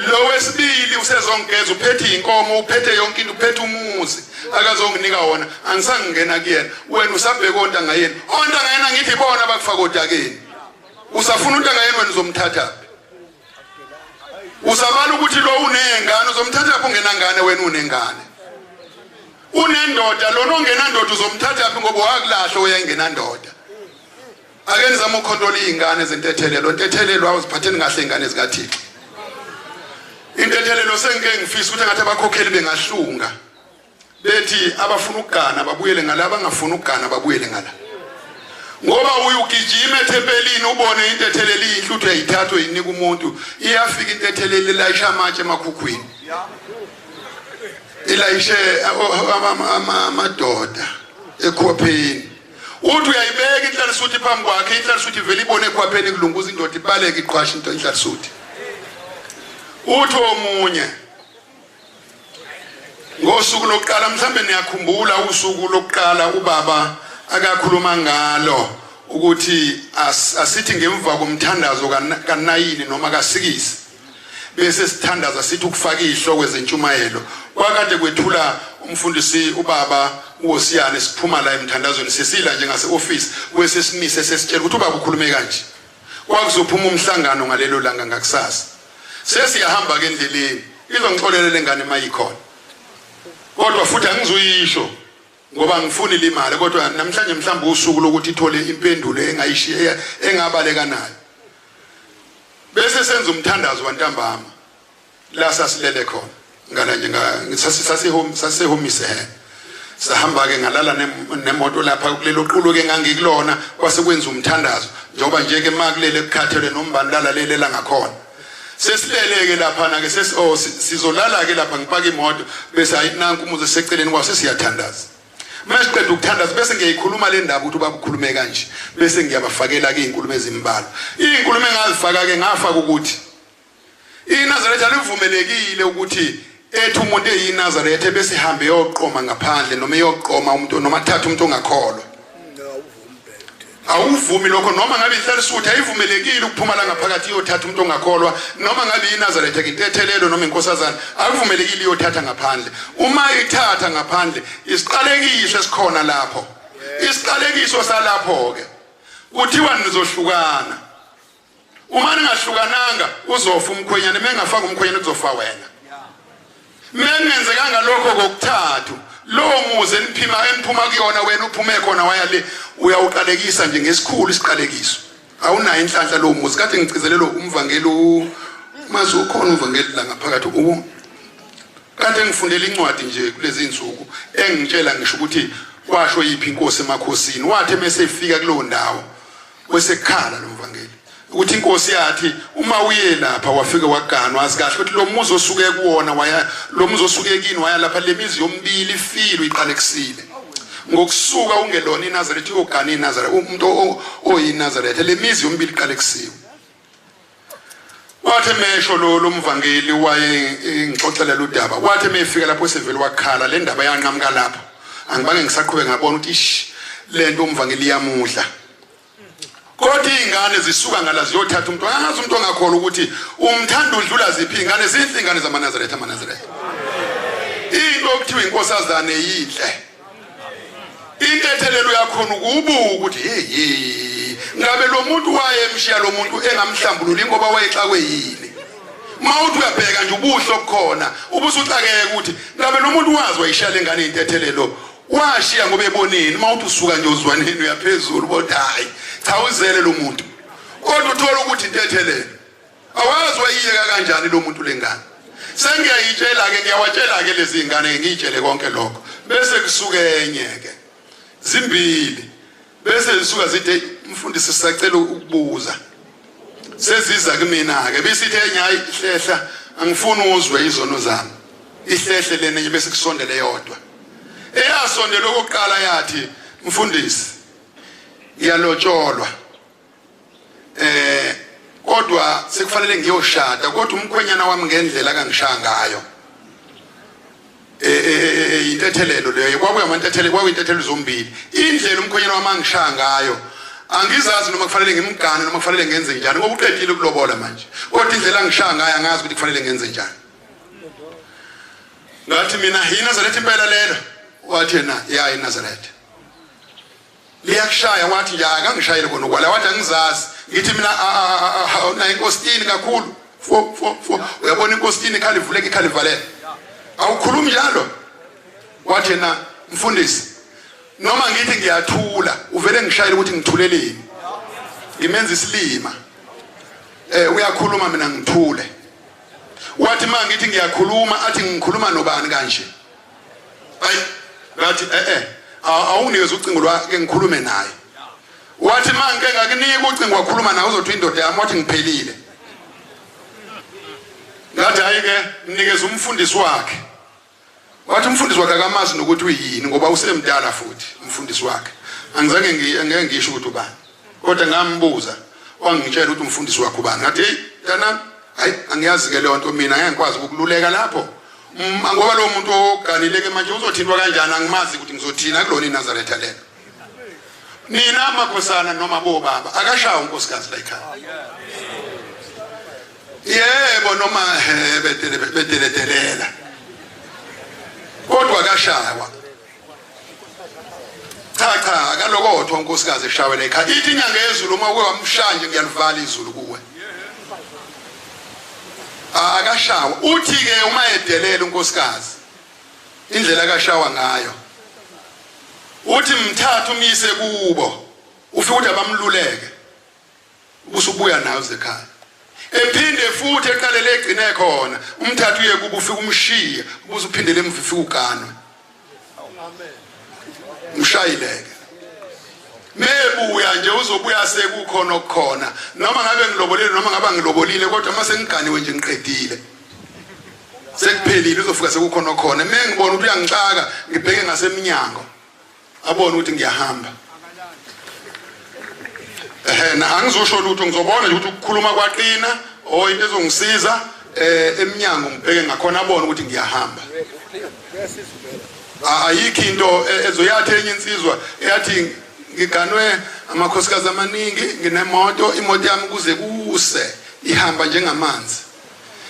A: Lo wesibili usezongigeza uphethe inkomo uphethe yonke into uphethe umuzi akazonginika wona angisangena kuyena wena usabheka ontanga yenu ontanga yena ngithi bona bakufaka odakeni usafuna untanga yenu wena uzomthatha usabala ukuthi lo unengane uzomthatha phi ungenangane wena unengane unendoda lona ongenandoda uzomthatha phi ngoba wakulahla oyengenandoda ake nizame ukukhontrola iy'ngane zentethelelo ntethelelo awuziphatheni kahle iy'ngane zikathixo intethelelo sengike ngifisa ukuthi engathi abakhokheli bengahlunga bethi abafuna ukugana babuyele ngala abangafuni ukugana babuyele ngala ngoba uyugijima ethempelini ubone intethelelo iyinhle uthi uyayithatha uyinika umuntu iyafika intethelelo ilayisha amatshe emakhukhwini ilayishe amadoda. Ekhwapheni. Uthi uyayibeka inhlalisuthi phambi kwakhe, inhlalisuthi ivele ibone ekhwapheni kulunguza indoda ibaleke iqhwasha into inhlalisuthi. Uthi omunye ngosuku lokuqala, mhlambe niyakhumbula usuku lokuqala ubaba akakhuluma ngalo ukuthi asithi ngemva komthandazo kanayini noma kasikisi bese sithandaza sithi ukufaka izihloko zentshumayelo. Kwakade kwethula umfundisi ubaba uWosiyane, siphuma la emthandazweni sesila nje ngase office, kwese simise sesitshela ukuthi ubaba ukhulume kanje. Kwakuzophuma umhlangano ngalelo langa ngakusasa. Sesiyahamba ke endleleni, izongixolela lengane mayikhona, kodwa futhi angizuyisho ngoba ngifuni limali, kodwa namhlanje mhlawumbe usuku lokuthi ithole impendulo engayishiya engabaleka nayo. Bese senza umthandazo wantambama la sasilele khona ngala nje sasihomise he sahamba ke ngalala nemoto lapha kulelo qulo ke ngangikulona, kwase kwenza umthandazo njengoba nje ke makulele kukhathelwe nombani lalalele la ngakhona. Sesilele ke lapha na ke sesi oh sizolala ke lapha, ngipaka imoto bese hayi nanku umuzi seceleni kwaso, siyathandaza. Masiqeda ukuthandaza bese ngiyayikhuluma le ndaba ukuthi ubaba ukhulume kanje, bese ngiyabafakela ke izinkulumo ezimbalwa. Izinkulumo engazifaka ke, ngafaka ukuthi iNazaretha livumelekile ukuthi ethi umuntu eyiNazaretha bese ihambe yoqoma ngaphandle noma eyoqoma umuntu noma athathe umuntu ongakholwa. Awuvumi lokho, noma ngabe inhlalisuthi ayivumelekile ukuphuma la ngaphakathi iyothatha umuntu ongakholwa, noma ngabe iNazaretha intethelelo noma inkosazana, akuvumelekile iyothatha ngaphandle. Uma ithatha ngaphandle, isiqalekiso esikhona lapho, isiqalekiso salapho ke kuthiwa nizohlukana. Uma ningahlukananga uzofa umkhwenyana, uma engafanga umkhwenyana kuzofa wena. Mengenzekanga lokho kokuthathu, lowo muzi eniphima eniphuma kuyona, wena uphume khona waya le, uyawuqalekisa nje ngesikhulu isiqalekiso. Awunayo inhlanhla lowo muzi. Kade ngigcizelelo umvangeli mazi ukhona umvangeli la ngaphakathi u kade ngifundela incwadi nje kulezi insuku engitshela ngisho ukuthi kwasho yiphi inkosi emakhosini, wathi mese efika kulowo ndawo kwesekhala lo mvangeli ukuthi inkosi yathi uma uye lapha wafike waganwa, azi kahle ukuthi lo muzi osuke kuwona waya, lo muzi osuke kini waya lapha, le mizi yomibili ifile uyiqalekisile ngokusuka ungelona iNazaretha uyogana iNazaretha, umuntu oyiNazaretha, le mizi yomibili iqalekisiwe. Wathi mesho lo lomvangeli waye ngixoxela lo daba, wathi mefika lapho sevele wakhala, le ndaba yanqamuka lapho, angibange ngisaqhubeka, ngabona ukuthi ish lento umvangeli iyamudla. Kodwa izingane zisuka ngala ziyothatha umuntu, angazi umuntu ongakholwa ukuthi umthanda udlula ziphi izingane. Zinhle izingane zamaNazaretha, amaNazaretha into okuthiwa inkosazane yinhle, intethelelo uyakhona ukubuka ukuthi hey hey, ngabe lo muntu wayemshiya lo muntu engamhlambululi ngoba wayexakwe yini? Uma uthi uyabheka nje ubuhle obukhona ubusuxakeka ukuthi ngabe lo muntu wazi wayishiya lengane intethelelo, washiya ngoba eboneni. Uma uthi usuka nje uzwaneni uyaphezulu, kodwa hayi cha, uzele lo muntu, kodwa uthola ukuthi intethelelo awazi wayiyeka kanjani lo muntu lengane. Sengiyayitshela-ke, ngiyawatshela-ke lezi ngane, ngiyitshele konke lokho, bese kusuke enye-ke, zimbili, bese zisuka zithi mfundisi sisacela ukubuza, seziza kumina-ke, bisithi enye hayi ihlehla angifuni uzwe izono zami, ihlehle lena enye, bese kusondele yodwa. Eyasondela okokuqala yathi mfundisi ngiyalotsholwa, kodwa sekufanele ngiyoshada, kodwa umkhwenyana wami ngendlela akangishaya ngayo, intethelelo leyo, kwakuyamantethelo, kwakuyintethelelo zombili. Indlela umkhwenyana wami angishaya ngayo angizazi noma kufanele ngimgane noma kufanele ngenze njani, ngoba uqedile ukulobola manje, kodwa indlela angishaya ngayo angazi ukuthi kufanele ngenze njani. Ngathi mina yiNazaretha impela lelo? Wathi yena ya, iNazaretha liyakushaya. Wathi nje akangishayele kona kwala, wathi angizazi. Ngithi mina na inkositini kakhulu, fo fo fo, uyabona inkositini ikhala ivuleka ikhala ivaleka, awukhulumi njalo. Wathi yena mfundisi noma ngithi ngiyathula uvele ngishayele ukuthi ngithuleleni, ngimenza isilima, uyakhuluma mina ngithule. Wathi ma ngithi ngiyakhuluma athi ngikhuluma nobani kanje. Ayi ngathi awunginikeze ucingo lwakhe ngikhulume naye. Wathi ma ngike ngakunika ucingo wakhuluma naye uzothi indoda yami, wathi ngiphelile. Ngathi hayi ke mnikeze umfundisi wakhe. Wathi umfundisi wakhe akamazi nokuthi uyini ngoba usemdala futhi umfundisi wakhe. Angizange ngeke ngisho ukuthi ubani. Kodwa ngambuza wangitshela ukuthi umfundisi wakhe ubani. Ngathi hey mntanami, hayi angiyazi ke leyo nto mina, ngeke ngikwazi ukukululeka lapho. Ngoba lo muntu oganile ke manje uzothintwa kanjani, angimazi ukuthi ngizothina kulona iNazaretha lelo. Nina makhosana noma bobaba akashawa unkosikazi la ekhaya. Yebo noma bedeledelela. Kodwa akashawa. Cha cha akalokothwa unkosikazi eshawe la ekhaya. Ithi inyanga yezulu uma uke wamshaya nje ngiyalivala izulu kuwe. Akashawa. Uthi ke uma edelela unkosikazi indlela akashawa ngayo. Uthi mthatha umyise kubo. Ufike ukuthi abamluleke. Ubusubuya naye uze ekhaya. Ephinde futhi eqalele egcine khona. Umthatha uye kubo ufike umshiye, ubusuphindele emuva ufike uganwe.
C: Amen.
A: Mshayileke. Mebuya nje uzobuya sekukhona okukhona. Noma ngabe ngilobolile noma ngabe ngilobolile kodwa uma sengiganiwe nje ngiqedile. Sekuphelile uzofika sekukhona okukhona. Mengibona ukuthi uyangixaka ngibheke ngasemnyango. Abone ukuthi ngiyahamba. Ehhe na angizosho lutho ngizobona nje ukuthi ukukhuluma kwaqina o into ezongisiza eminyango ngibheke ngakhona abone ukuthi ngiyahamba. Ayikho into ezoyathi enye insizwa eyathi ngiganwe amakhosikazi amaningi nginemoto, imoto yami kuze kuse ihamba njengamanzi.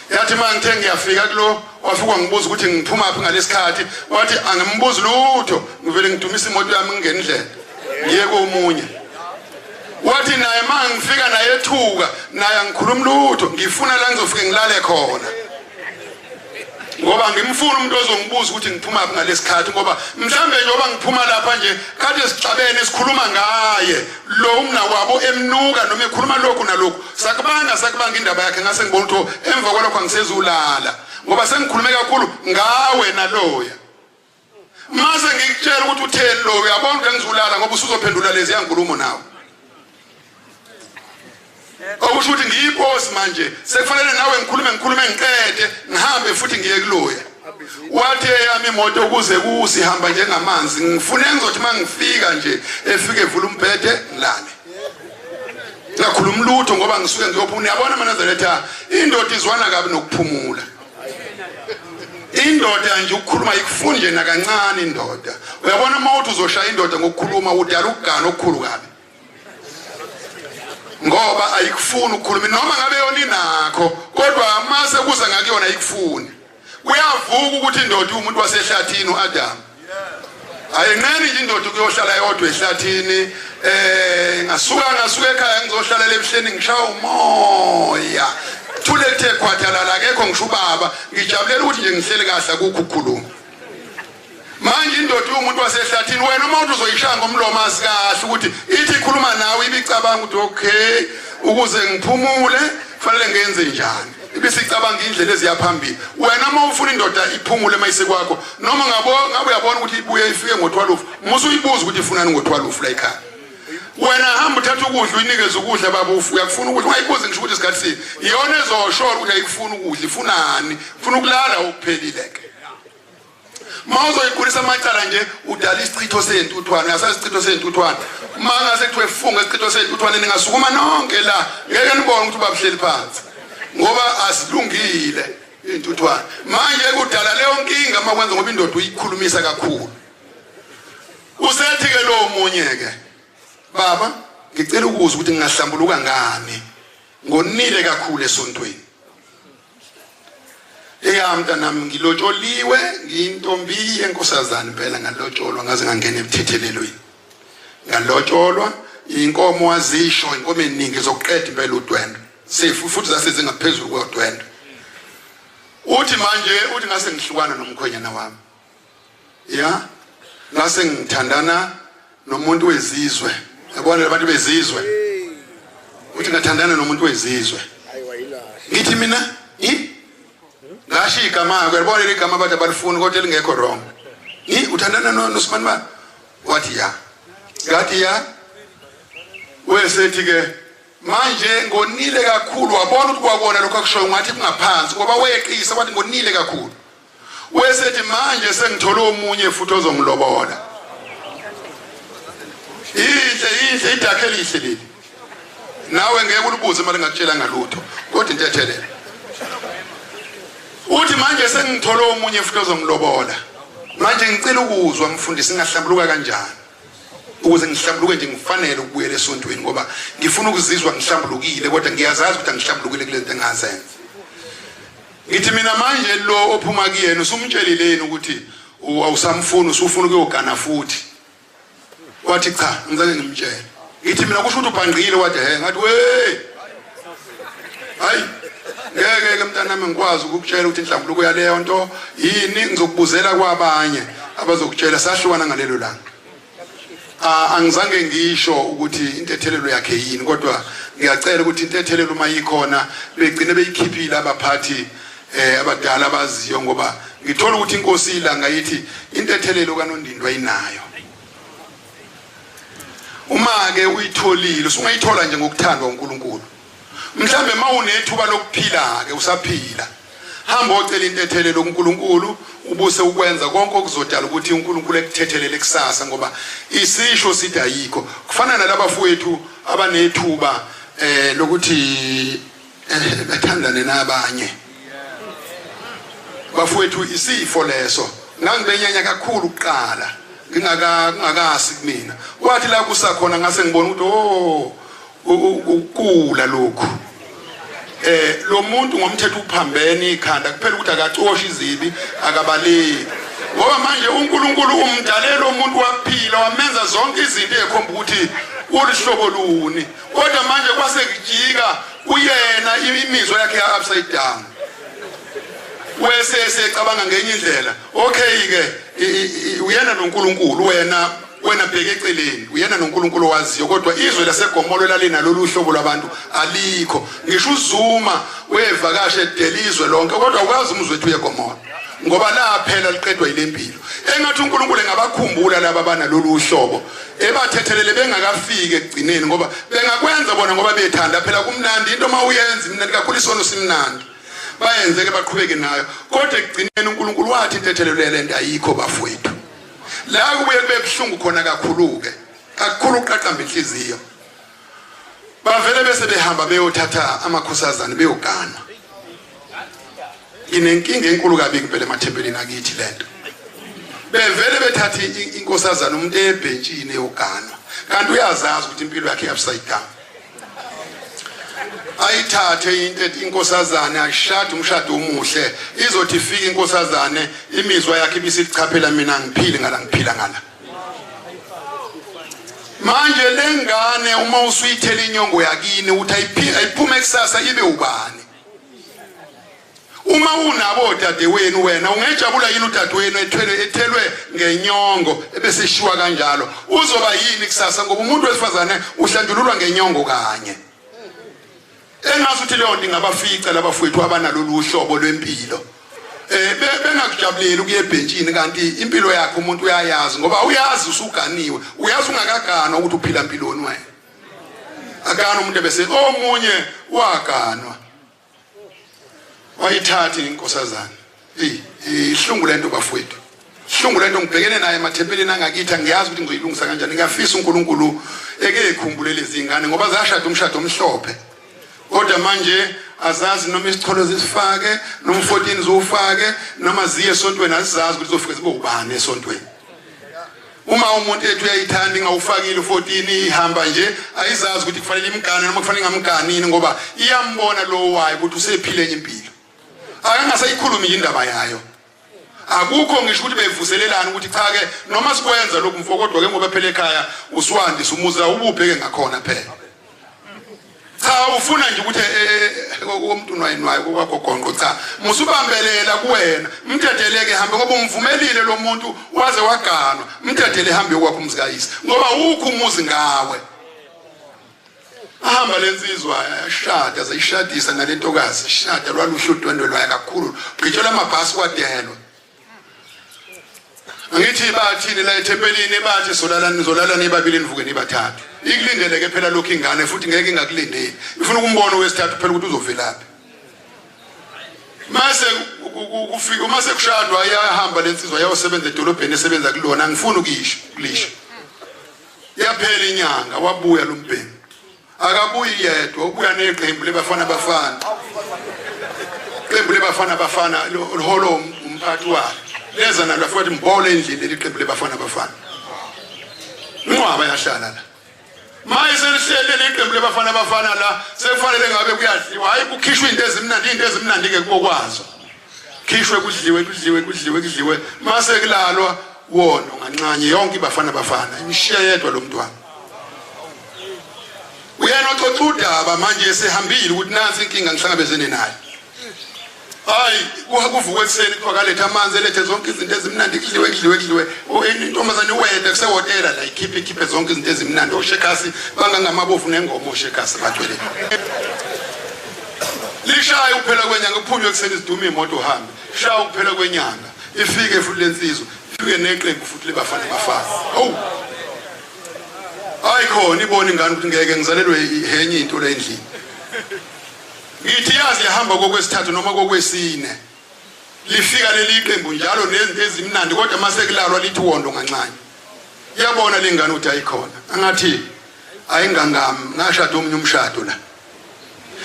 A: Yathi uma ngithe ngiyafika kulo wafika wangibuza ukuthi ngiphuma phi ngalesikhathi, wathi angimbuzi lutho, ngivele ngidumisa imoto yami ngingena indlela ngiye komunye. Wathi naye uma ngifika naye ethuka, naye angikhulumi lutho, ngifuna la ngizofike ngilale khona. Ngoba ngimfuna umuntu ozongibuza ukuthi ngiphuma phi ngalesikhathi, ngoba mhlambe njengoba ngiphuma lapha nje kade sixabene sikhuluma ngaye lo umnakwabo emnuka noma ekhuluma lokhu nalokhu, sakubanga indaba yakhe, ngase ngibona ukuthi emva kwalokho angisezulala ngoba sengikhulume kakhulu ngawe naloya. Mase ngikutshela ukuthi utheni lo, uyabona ukuthi angizulala ngoba usuzophendula lezi yankulumo nawe. Okusho ukuthi ngiyinkosi manje, sekufanele nawe ngikhulume ngikhulume ngiqede ngihambe futhi ngiye kuloya. Wathi eyami imoto ukuze kusihamba njengamanzi, ngifune ngizothi mangifika nje efike evula umbhede ngilale. Ngakhuluma lutho ngoba ngisuke ngiyophumula. Uyabona maNazaretha, indoda izwana kabi nokuphumula. Indoda nje ukukhuluma ikufuni nje nakancane indoda. Uyabona uma uthi uzoshaya indoda ngokukhuluma udala ukugana okukhulu kabi. Ngoba ayikufuni ukukhuluma noma ngabe yona inakho, kodwa mase kuza ngakuyona ayikufuni. Kuyavuka ukuthi indoda umuntu wasehlathini uAdam. Ayinqeni nje indoda ukuyohlala yodwa ehlathini. Ngasuka ekhaya ngizohlala ebuhleni ngishaya umoya. Thule kuthe khwathalala akekho ngisho ubaba, ngijabulela ukuthi nje ngihleli kahle akukho ukukhuluma. Manje indoda umuntu wasehlathini, wena uma uthi uzoyishaya ngomlomo azi kahle ukuthi ithi ikhuluma nawe ibicabanga ukuthi okay, ukuze ngiphumule kufanele ngenze njani, ibisicabanga indlela eziya phambili. Wena uma ufuna indoda iphumule mayisekwakho, noma ngabe uyabona ukuthi ibuye ifike ngo-12, musu uyibuza ukuthi ifunani ngo-12 la ekhaya. Wena hamba uthatha ukudla uyinikeze ukudla baba, uyakufuna ukudla, ungayibuzi ngisho ukuthi isikhathi sini. Iyona ezosho ukuthi ayikufuni ukudla, ifunani, ufuna ukulala okuphelile ke. Uma uzoyikhulisa amacala nje udala isichitho sentuthwane, uyasazi isichitho sentuthwane. Uma ngase kuthiwe funga isichitho sentuthwane ningasukuma nonke la, ngeke nibone ukuthi ubabuhleli phansi ngoba asilungile intuthwane. Manje kudala leyo nkinga uma kwenza ngoba indoda uyikhulumisa kakhulu. Usethi ke lo munye ke, baba ngicela ukuzwa ukuthi ngingahlambuluka ngani, ngonile kakhulu esontweni. Eya mntanami, ngilotsholiwe, ngiyintombi yenkosazana impela, ngalotsholwa ngaze ngangena ebuthethelelweni. Ngalotsholwa inkomo wazisho inkomo eningi zokuqeda impela udwendwe. Sefu futhi zase zingaphezulu kodwendwe. Uthi manje uthi ngase ngihlukana nomkhwenyana wami. Ya, ngase ngithandana nomuntu wezizwe. Yabona abantu bezizwe. Uthi ngathandana nomuntu wezizwe. Ngithi mina, ngasho igama, uyalibona leli gama abantu abalifuni kodwa elingekho wrong. Uthandana noSimani ba? Wathi ya. Ngathi ya. Wesethi ke manje ngonile kakhulu, wabona ukuthi kwakona lokho akushoyo ngathi kungaphansi ngoba weqisa wathi ngonile kakhulu. Wesethi manje sengithole omunye futhi ozongilobola. Inhle inhle idakhe elihle leli. Nawe ngeke ulibuze imali ngakutshela ngalutho kodwa intethelelo. Uthi manje sengithole omunye futhi ozongilobola. Manje ngicela ukuzwa mfundisi ngahlambuluka kanjani? Ukuze ngihlambuluke nje ngifanele ukubuyela esontweni ngoba ngifuna ukuzizwa ngihlambulukile kodwa ngiyazazi ukuthi angihlambulukile kule nto engazenza. Ngithi mina manje lo ophuma kuyena usumtshelile yini ukuthi awusamfuni usufuna ukuyogana futhi? Wathi cha, ngizake ngimtshele. Ngithi mina kusho ukuthi ubhangqile wathi he ngathi we hayi ngeke ke mntanami ngikwazi ukukutshela ukuthi inhlambuluko yaleyo nto yini ngizokubuzela kwabanye abazokutshela sahlukana ngalelo langa angizange ngisho ukuthi intethelelo yakhe yini kodwa ngiyacela ukuthi intethelelo uma ikhona begcine beyikhiphile abaphathi eh abadala abaziyo ngoba ngithola ukuthi inkosi ilanga yithi intethelelo kaNondindwa inayo uma ke uyitholile usungayithola nje ngokuthandwa uNkulunkulu mhlambe mawunethuba lokuphila ke usaphila hamba ocela intethelelo kuNkulunkulu ubuse ukwenza konke okuzodala ukuthi uNkulunkulu ekuthethelele kusasa ngoba isisho sithi ayikho kufana nalabafowethu abanethuba eh lokuthi eh, bathandane nabanye bafowethu isifo leso ngangibenyanya kakhulu kuqala ngingaka ngingakasi kumina kwathi la kusakhona ngase ngibona ukuthi oh ukula lokhu eh lo muntu ngomthetho uphambene ikhanda kuphela ukuthi akacoshi izibi akabaleki ngoba manje uNkulunkulu umdalela umuntu waphila wamenza zonke izinto ekhomba ukuthi uluhlobo luni kodwa manje kwase kujika kuyena imizwa yakhe ya upside down wese esecabanga ngenye indlela okay ke uyena noNkulunkulu wena wena bheke eceleni uyena noNkulunkulu owaziyo kodwa izwe laseGomolo lalinalolu hlobo lwabantu alikho ngisho uZuma wevakashe delizwe lonke kodwa ukazi umzwe wethu uyeGomolo ngoba laphela liqedwa yilempilo engathi uNkulunkulu engabakhumbula laba banalolu hlobo ebathethelele bengakafiki ekugcineni ngoba bengakwenza bona ngoba bethanda phela kumnandi into uma uyenza imnandi kakhulu isono simnandi bayenze ke baqhubeke nayo kodwa ekugcineni uNkulunkulu wathi intethelelo lento ayikho bafowethu la kubuye kube buhlungu khona kakhulu-ke kakhulu uqaqamba inhliziyo bavele bese behamba beyothatha amakhosazane beyogana nginenkinga enkulu kabi ngempela emathempelini akithi lento bevele bethatha inkosazana umuntu ebhentshini eyoganwa kanti uyazazi ukuthi impilo yakhe upside down ayithathe into ethi inkosazane ashade umshado omuhle izothi ifike inkosazane imizwa yakhe ibisichaphela mina ngiphile ngala ngiphila ngala manje lengane uma usuyithela inyongo yakini uthi ayiphume kusasa ibe ubani uma unabo odadewenu wena ungejabula yini udadewenu ethwele ethelwe ngenyongo ebesishiwa kanjalo uzoba yini kusasa ngoba umuntu wesifazane uhlanjululwa ngenyongo kanye engazi ukuthi leyo nto ingabafica labafowethu abanalolu hlobo lwempilo eh bengakujabuleli ukuya ebhentshini kanti impilo yakhe umuntu uyayazi ngoba uyazi usuganiwe uyazi ungakaganwa ukuthi uphila mpiloni wena akana umuntu ebese omunye waganwa wayithatha inkosazana eyi ihlungu lento bafowethu ihlungu lento ngibhekene naye emathempelini angakithi angiyazi ukuthi ngizoyilungisa kanjani ngiyafisa uNkulunkulu eke ekhumbule lezi ngane ngoba zashada umshado omhlophe kodwa manje azazi noma isicholo zisifake noma u14 ziwufake noma ziye esontweni azizazi ukuthi zofike zibe ubani esontweni uma umuntu ethu uyayithanda ingawufakile u14 ihamba nje ayizazi ukuthi kufanele imgane noma kufanele ingamganini ngoba iyambona lo wayo ukuthi usephile enye impilo akangasayikhulumi nje indaba yayo akukho ngisho ukuthi bevuselelana ukuthi cha ke noma sikwenza lokhu mfo kodwa ke ngoba phela ekhaya usuwandisa umuzi awububheke ngakhona phela cha ufuna nje ukuthi eh, eh, umuntu nwayinwayo kwakho gonqo cha musubambelela kuwena mdedeleke hambe ngoba umvumelile lo muntu waze waganwa mdedele hambe yokwakho umuzi kayise ngoba ukho umuzi ngawe ahamba lensizwa yashada zayishadisa nalentokazi ishada lwaluhle udwendwe lwayo kakhulu gqitshelwa amabhasi kwadelwa angithi bathini la ethempelini bathi solala nizolala nibabili nivuke nibathathu ikulindeleke phela lokhu ingane futhi ngeke ingakulindeli ifuna ukumbona owesithathu phela ukuthi uzovelaphi Mase kufika uma sekushadwa iyahamba lensizwa yayosebenza edolobheni esebenza kulona, angifuni ukuyisho kulisho. Yaphela inyanga wabuya lo mbhemu. Akabuyi yedwa, ubuya neqembu lebafana bafana. Iqembu lebafana bafana liholo umphathi walo. Leza nalo afika wathi mbole endlini leli qembu lebafana bafana. Inqwaba yahlala la. Maye selihlele leli qembu lebafana bafana la sekufanele ngabe kuyadliwa, hayi kukhishwe into ezimnandi, into ezimnandi ke kokwazo. Khishwe kudliwe kudliwe kudliwe kudliwe mase kulalwa wono nganxanye yonke ibafana bafana imshiya yedwa lo mntwana. Uyena oxoxa udaba manje esehambile ukuthi nansi inkinga ngihlangabezene nayo. Hayi kuvuka ekuseni kuthiwa kalethe amanzi elethe zonke izinto ezimnandi kudliwe kudliwe kudliwe intombazane iwede kusehhotela la ikhiphe ikhiphe zonke izinto ezimnandi oshekasi bangangamabofu nengoma oshekasi bagcwele lishaya ukuphela kwenyanga kuphunywe ekuseni zidume imoto uhambe shaya ukuphela kwenyanga ifike futhi lensizwa ifike neqembu futhi lebafana bafana hawu hayi khona ibona ingane ukuthi ngeke ngizalelwe henye into la endlini. Ngithi yazi yahamba kokwesithathu noma kokwesine lifika leli qembu njalo nezinto ezimnandi kodwa mase kulalwa lithi wondo nganxanye. Iyabona lengane ukuthi ayikhona angathi ayingangami ngashada omunye umshado la.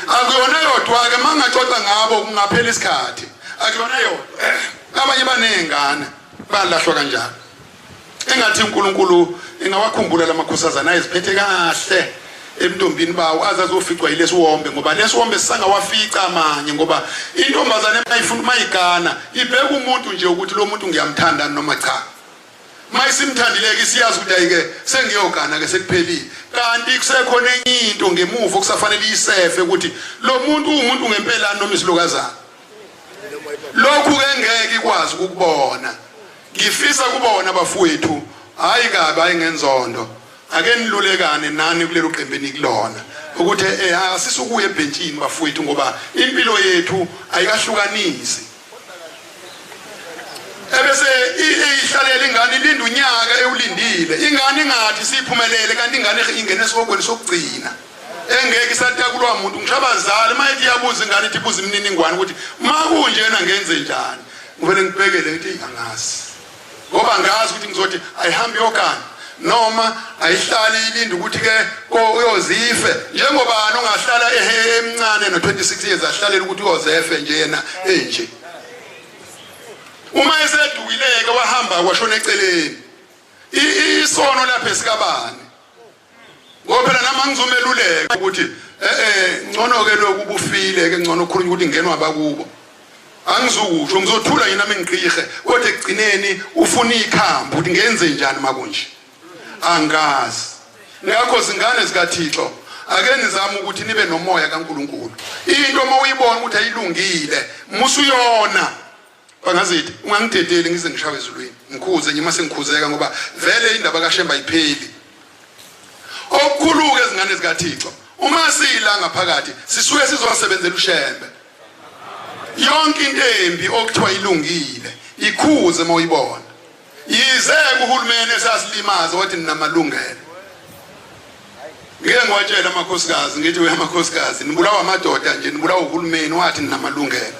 A: Akuyona yodwa ke mangaxoxa ngabo kungaphela isikhathi. Akuyona yodwa, abanye banezingane balahlwa kanjalo. Engathi uNkulunkulu engawakhumbula lamakhosazana ayeziphethe kahle ebuntombini bawo aze azoficwa yilesiwombe, ngoba lesiwombe sisangawafica amanye, ngoba intombazane mayifuna mayigana ibheka umuntu nje ukuthi lo muntu ngiyamthanda noma cha. Mayisimthandile-ke isiyazi ukuthi ayike sengiyogana ke sekuphelile, kanti kusekhona enye into ngemuva okusafanele iyisefe ukuthi lo muntu uwumuntu ngempela noma isilokazana. Lokhu ke ngeke ikwazi ukukubona. Ngifisa kubona bafowethu, hayi kabi, hayi ngenzondo, ake nilulekane nani kulelo qembu enikulona ukuthi asisukuye ebhentshini bafowethu, ngoba impilo yethu ayikahlukanisi. Ebese ihlalela ingane ilinda unyaka ewulindile, ingane ingathi siphumelele kanti ingane ingene esihogweni sokugcina engeke isatakulwa muntu. Ngisho abazali uma ethi iyabuza ingane ithi ibuza imininingwane ukuthi makunjena ngenze njani, ngivele ngibhekele ngithi angazi, ngoba ngazi ukuthi ngizothi ayihambi yogana noma ayihlali ilinde ukuthi ke uyozife. Njengobani ongahlala ehe emncane no-26 years ahlalela ukuthi uyozefe nje yena enje. Uma esedukileke wahamba washona eceleni, isono lapha esikabani? Ngoba phela nami angizomeluleka ukuthi ngcono ke lokhu ubufile ke ngcono ukhulunywa ukuthi ngenwa abakubo. Angizukusho, ngizothula nje nami ngiqihe, kodwa ekugcineni ufuna ikhambi ukuthi ngenze njani makunje. Angazi. Ngakho zingane zikaThixo, ake nizame ukuthi nibe nomoya kaNkuluNkulu. Into uma uyibona ukuthi ayilungile, musuyona. Bangazithi ungangidedeli ngize ngishawe ezulwini. Ngikhuze nje mase ngikhuzeka, ngoba vele indaba kaShemba ayipheli. Okukhulu-ke ezingane zikaThixo, uma sila ngaphakathi sisuke sizosebenzela uShembe. Yonke into embi okuthiwa ilungile ikhuze uma uyibona. Yize uhulumeni esasilimaza wathi ninamalungelo. Ngike ngiwatshela amakhosikazi ngithi we amakhosikazi nibulawa amadoda nje, nibulawa uhulumeni wathi ninamalungelo.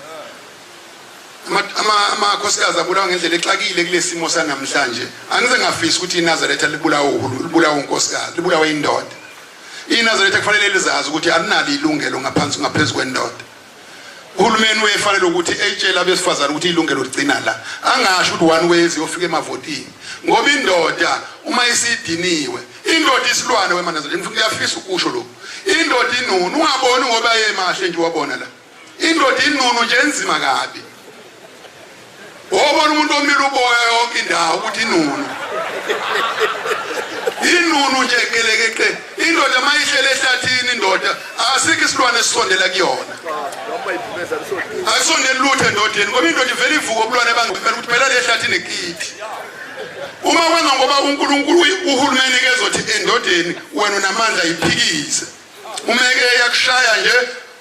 A: Amakhosikazi abulawa ngendlela exakile kulesimo sanamhlanje. Angize ngafisa ukuthi iNazaretha libulawe libulawe unkosikazi, libulawe indoda. iNazaretha kufanele lizazi ukuthi alinalo ilungelo ngaphansi ngaphezu kwendoda. Uhulumeni uyefanele ukuthi etshele abesifazane ukuthi ilungelo ligcina la, angasho ukuthi one way ziyofika emavotini, ngoba indoda uma isidiniwe, indoda isilwane wemanazaretha. Ngiyafisa ukusho lokhu, indoda inunu, ungaboni ngoba yemahle nje wabona la, indoda inunu nje enzima kabi. Wobona umuntu omile uboya yonke indawo ukuthi inunu, inunu nje gelekeqe. Indoda mayihlele ehlathini, indoda asikho isilwane esisondela kuyona, akusondeli lutho endodeni, ngoba indoda ivele ivuke ubulwane bangempela ukuthi phela le hlathini kithi. Uma kwenza ngoba uNkulunkulu uhulumeni ke ezothi endodeni wena unamandla iphikise, umeke yakushaya nje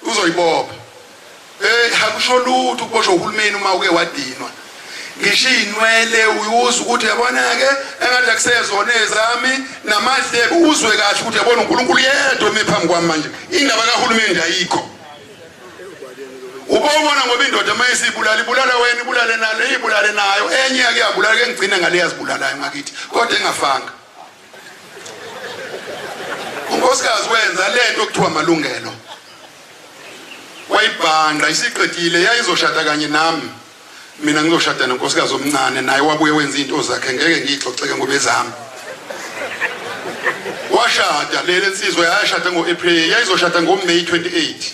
A: uzoyibopha. Akusho lutho ukuboshwa uhulumeni uma uke wadinwa. Ngisho iy'nwele uyuzwa ukuthi yabona-ke engathi akusezona ezami namadlebe, uzwe kahle ukuthi yabona uNkulunkulu yedwa eme phambi kwami manje, indaba kahulumeni ayikho. Ubona Ubona ngoba indoda uma isibulala ibulala wena, ibulale nalo, ibulale nayo. Enye yake yabulala, ke ngigcine ngale yazibulalayo ngakithi, kodwa engafanga. Unkosikazi wenza lento okuthiwa amalungelo. Wayibhanqa isiqedile, yayizoshada kanye nami. Mina ngizoshada nonkosikazi omncane, naye wabuye wenza izinto zakhe, ngeke ngiyixoxeke ngoba ezami. Washada lele nsizwa, yashada ngo-April, yayizoshada ngo-May 28.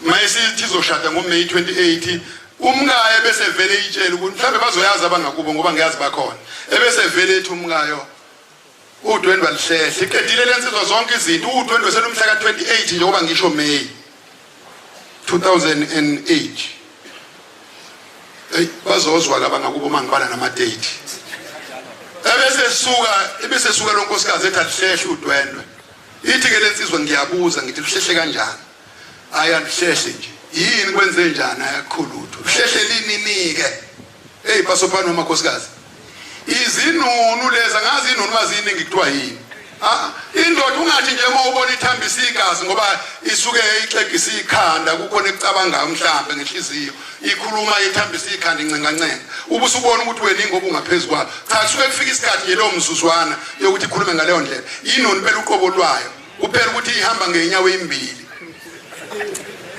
A: Mayisithi izoshada ngo-May 28, umkayo bese vele itshela ukuthi mhlawumbe bazoyazi abangakubo ngoba ngiyazi bakhona. Ebese vele ethi umkayo udwendwe alihlehle, iqedile lensizwa zonke izinto, udwendwe selumhla ka-28 njengoba ngisho May 2008. Hey, bazozwa laba ngakubo uma ngibala nama-date. Ebese suka lo nkosikazi ethi alihlehle udwendwe. Ithi ke lensizwa ngiyabuza ngithi luhlehle kanjani? Hayi aluhlehle nje. Yini kwenze njani? Ayakhulutho. Luhlehle linini ke? Hey basophana amakhosikazi. Izinunu leza ngazi inunu maziningi kuthiwa yini? Ah, indoda ungathi nje uma ubona ithambisa igazi ngoba isuke ixegisa ikhanda, kukhona ekucabangayo mhlambe ngenhliziyo, ikhuluma ithambisa ikhanda incengancenga, ubusubona ukuthi wena ingoba ungaphezulu kwayo. Cha, kusuke kufika isikhathi nje leyo mzuzwana yokuthi ikhulume ngaleyo ndlela. Inoni phela uqobo lwayo, kuphela ukuthi ihamba ngenyawo ezimbili.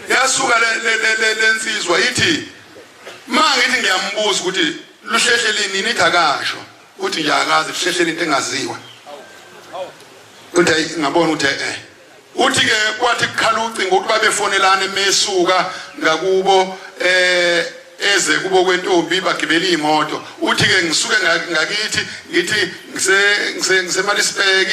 A: Yasuka le nsizwa ithi ma ngithi ngiyambuza ukuthi luhlehle linini, ithi akasho, uthi nje akazi, luhlehle into engaziwa. Uthi ayi ngabona ukuthi eh uthi ke kwathi kukhala ucingo ukuthi babefonelana emesuka ngakubo eze kubo kwentombi bagibela imoto. Uthi ke ngisuke ngakithi ngithi ngise ngiseMaritzburg,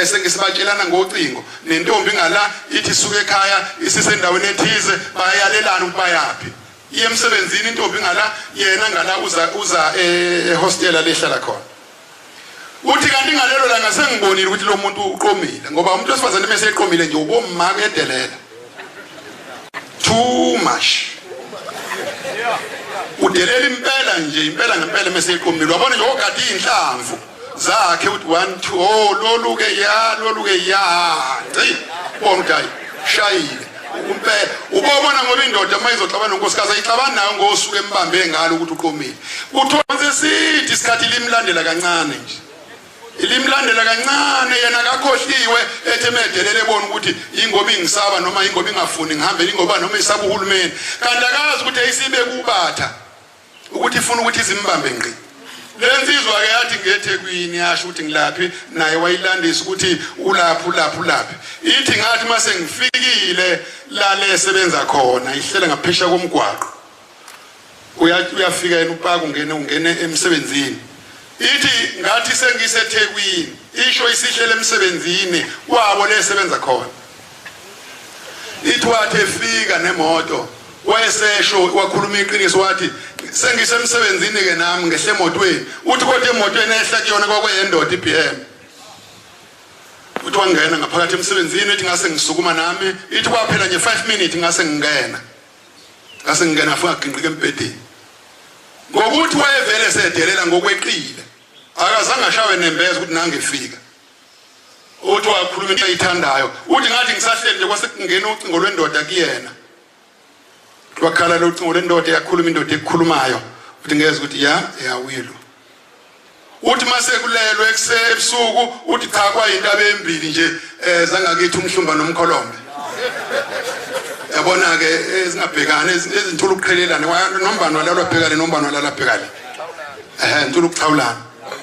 A: sengisibatshelana ngocingo nentombi ngala, ithi isuke ekhaya isisendaweni ethize, bayalelana ukuthi bayaphi, iye emsebenzini intombi ngala, yena ngala uza ehostela lehlala khona. Uthi kanti ngalelo langa sengibonile ukuthi lo muntu uqomile, ngoba umuntu wesifazane mase eqomile nje ubomma kuyedelela too much, udelela impela nje, impela ngempela mase eqomile. Wabona nje ogadi inhlamvu zakhe uthi 1 2, oh lolu ke ya, lolu ke ya, ngci bona ukuthi hayi shayile impela. Ubona ngoba indoda uma izoxabana nonkosikazi ayixabani nayo ngosuku embambe ngalo ukuthi uqomile. Kuthonse sithi isikhathi limlandela kancane nje, limlandela kancane, yena akakhohliwe ethi emedelele ebona ukuthi ingoba ingisaba noma ingoba ingafuni ngihambe, ingoba noma isaba uhulumeni, kanti akazi ukuthi ayisibe kubatha ukuthi ifuna ukuthi izimbambe ngqi. Lensizwa ke yathi ngeThekwini, yasho ukuthi ngilaphi, naye wayilandisa ukuthi ulaphi ulaphi ulaphi. Ithi ngathi mase ngifikile la lesebenza khona, ihlela ngaphesha komgwaqo, uyafika yena upaka ungene emsebenzini. Ithi ngathi sengiseThekwini, isho isihlele emsebenzini kwabo lesebenza khona. Ithi wathi efika nemoto wayesesho wakhuluma iqiniso, wathi sengisemsebenzini ke nami ngehle emotweni. Uthi kodwa emotweni ehla kuyona kwakuyendoda iBM. Uthi wangena ngaphakathi emsebenzini, ithi ngase ngisukuma nami, ithi kwaphela nje 5 minutes ngase ngingena, ngase ngingena afika ginqika embhedeni. Ngokuthi wayevele sedelela ngokweqile, akazange ashawe nembeza ukuthi nangifika. Uthi wakhuluma into ayithandayo, uthi ngathi ngisahleli nje kwase kungena ucingo lwendoda kuyena, lwakhala lo cingo lwendoda, yakhuluma indoda ekukhulumayo. Uthi ngeze ukuthi ya yawilo. Uthi mase kulelwe ebusuku, uthi cha kwayintaba embili nje zangakithi umhlumba nomkholombe, yabona ke ezingabhekani ezintula ukuqhelelana, nombani walala bhekane nombani walala bhekane, ntula ukuxhawulana.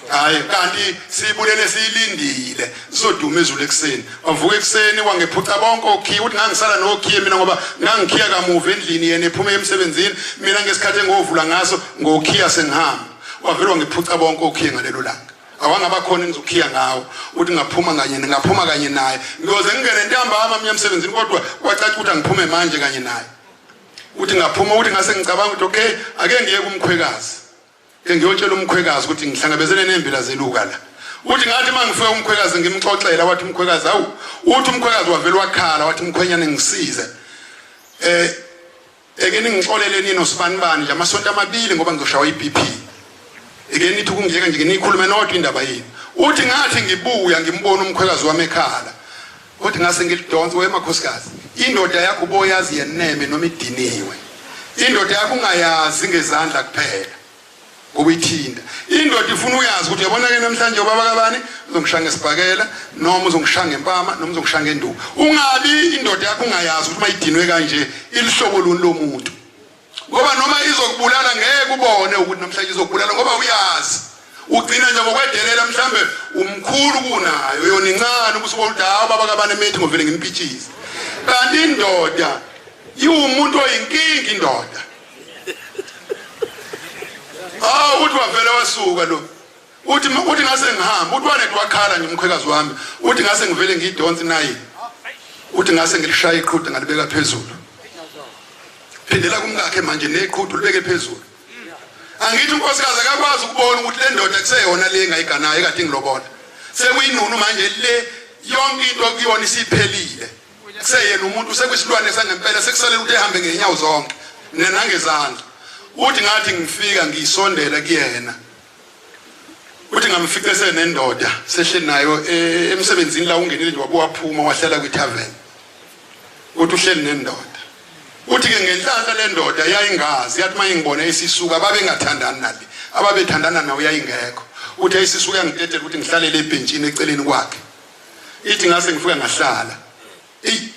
A: Hayi kanti sibulele siyilindile soduma izulu ekuseni. Wavuka ekuseni wangephuca bonke okhiye, uthi ngangisala nokhiye mina ngoba ngangikhiya kamuva endlini, yena ephume emsebenzini, mina ngesikhathi engovula ngaso ngokhiya sengihamba. Wavele wangephuca bonke okhiye ngalelo langa, awangaba khona engizokhiya ngawo. Uthi ngaphuma kanye, ngaphuma kanye naye, ngiyoze ngingene ntambama mina emsebenzini, kodwa kwacaca ukuthi angiphume manje kanye naye. Uthi ngaphuma, uthi ngase ngicabanga ukuthi okay ake ngiye kumkhwekazi, ke ngiyotshela umkhwekazi ukuthi ngihlangabezene nembila zeluka la. Uthi ngathi mangifika umkhwekazi ngimxoxela, wathi umkhwekazi awu, uthi umkhwekazi wavela wakhala wathi mkhwenyane ngisize, eke ningixolele nini osibanibani nje amasonto amabili ngoba ngizoshawa iBP, eke nithi ukungiyeka nje nikhulume nodwa indaba yini. Uthi ngathi ngibuya ngimbona umkhwekazi wami ekhala, uthi ngase ngilidonse wemakhosikazi, Indoda yakho uboyazi yeneme noma idiniwe. Indoda yakho ungayazi ngezandla kuphela. Ngoba uyithinta. Indoda ifuna uyazi ukuthi uyabona ke namhlanje ubaba kabani uzongishaya ngesibhakela noma uzongishaya ngempama noma uzongishaya ngenduku. Ungabi indoda yakho ungayazi ukuthi mayidinwe kanje ilihlobo luni lomuntu. Ngoba noma izokubulala ngeke ubone ukuthi namhlanje izokubulala ngoba uyazi. Ugcina nje ngokwedelela mhlambe umkhulu kunayo yona incane ubusubona ukuthi hawu baba kabani emethi ngovele ngimpitshize. Kanti indoda iwumuntu oyinkinga indoda. Ah uthi wavele wasuka lo. Uthi uthi ngase ngihamba uthi wanethi wakhala nje umkhwekazi wami uthi ngase ngivele ngiyidonse nayi. Uthi ngase ngilishaya iqhude ngalibeka phezulu. Phindela kumkakhe manje neqhude ulibeke phezulu. Angithi unkosikazi akakwazi ukubona ukuthi le ndoda kuseyona le engayiganayo ekade ngilobola. Sekuyinunu manje le yonke into kuyona isiphelile. Kuseyena umuntu sekuyisilwane sangempela sekusalela ukuthi ehambe ngenyawo zonke nangezandla. Uthi ngathi ngifika ngisondela kuyena. Uthi ngamfice senendoda sehleli nayo e, emsebenzini la ungenile nje wabuwaphuma wahlala kwi-tavern. Uthi uhleli nendoda. Uthi ke ngenhlanhla le ndoda yayingazi yathi uma ingibona isisuka babengathandani nale ababethandana nawo yayingekho. Uthi ayisisuka yangitetela ukuthi ngihlalele ebhentshini eceleni kwakhe. Ithi ngase ngifika ngahlala. Eyi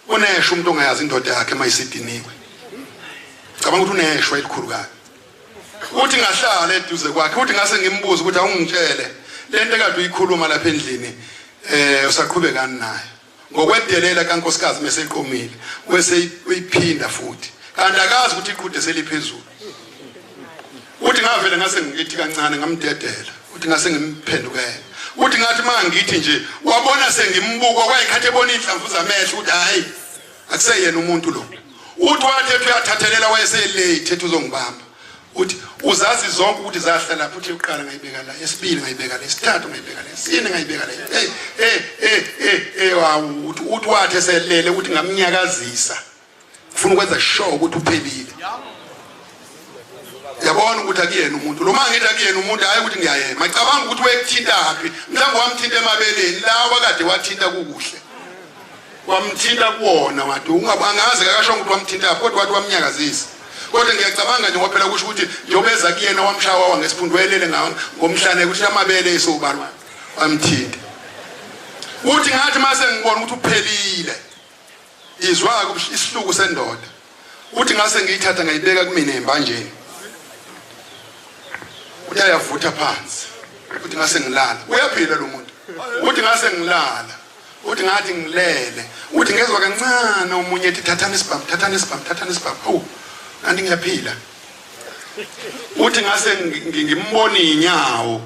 A: uneshwa umuntu ongayazi indoda yakhe uma isidiniwe. Cabanga ukuthi uneshwa elikhulu kabi. Uthi ngahlala eduze kwakhe uthi ngase ngimbuze ukuthi awungitshele lento ekade uyikhuluma lapha endlini eh usaqhubekani nayo. Ngokwedelela kankosikazi meseqomile wese uyiphinda futhi. Kanti akazi ukuthi iqhude seliphezulu. Uthi ngavele ngase ngithi kancane ngamdedela. Uthi ngase ngimphendukela. Uthi ngathi uma ngithi nje wabona sengimbuka kwayikhathi ebona inhlamvu zamehlo ukuthi hayi akuseyena umuntu lo. Uthi wathi ethi uyathathelela wayeselate ethi uzongibamba. Uthi uzazi zonke ukuthi zahlala lapho uthi uqala ngayibeka la, esibili ngayibeka la, esithathu ngayibeka la, esine ngayibeka la. Hey hey hey hey hey wawu uthi uthi wathi eselele ukuthi ngamnyakazisa. Ufuna ukwenza sure ukuthi uphelile. Yabona ukuthi akuyena umuntu. Lo mangithi akuyena umuntu hayi ukuthi ngiyayema. Cabanga ukuthi wekuthinta phi. Mhlawumbe wamthinta emabeleni lawa kade wathinta kukuhle. Wamthinta kuwona wathi ungabangazi akasho ukuthi wamthinta kodwa wathi wamnyakazisa. Kodwa ngiyacabanga nje ngoba phela kusho ukuthi njengoba eza kuyena wamshaya wawa ngesiphundu wayelele ngomhlane ukuthi amabele esobani wamthinta. Uthi ngathi mase ngibona ukuthi uphelile. Izwa isihluku sendoda. Uthi ngase ngiyithatha ngayibeka kumina embanjeni. Uthi ayavutha phansi. Uthi ngase ngilala. Uyaphila lo muntu. Uthi ngase ngilala. Uthi ngathi ngilele. Uthi ngezwa kancane omunye ethi thathani isibhamu, thathani isibhamu, thathani isibhamu. Awu, kanti ngiyaphila. Uthi ngase ngimbona inyawo.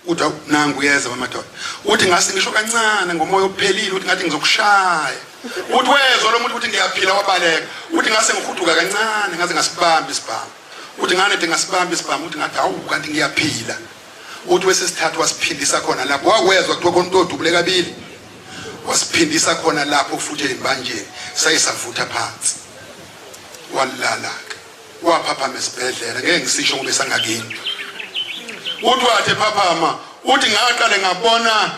A: Uthi nangu uyeza wemadoda. Uthi ngase ngisho kancane ngomoya ophelile uthi ngathi ngizokushaya. Uthi wezwa lo muntu ukuthi ngiyaphila wabaleka. Uthi ngase ngihuduka kancane ngaze ngasibamba isibhamu. Uthi ngane de ngasibamba isibhamu uthi ngathi awu kanti ngiyaphila. Uthi wesesithathu wasiphindisa khona lapho wakwezwa kuthiwa khona umuntu odubule kabili. Wasiphindisa khona lapho futhi embanjeni saye savutha phansi. Walala ke. Waphaphama esibhedlela ngeke ngisisho ngoba esangakini. Uthi wathi ephaphama uthi ngaqale ngabona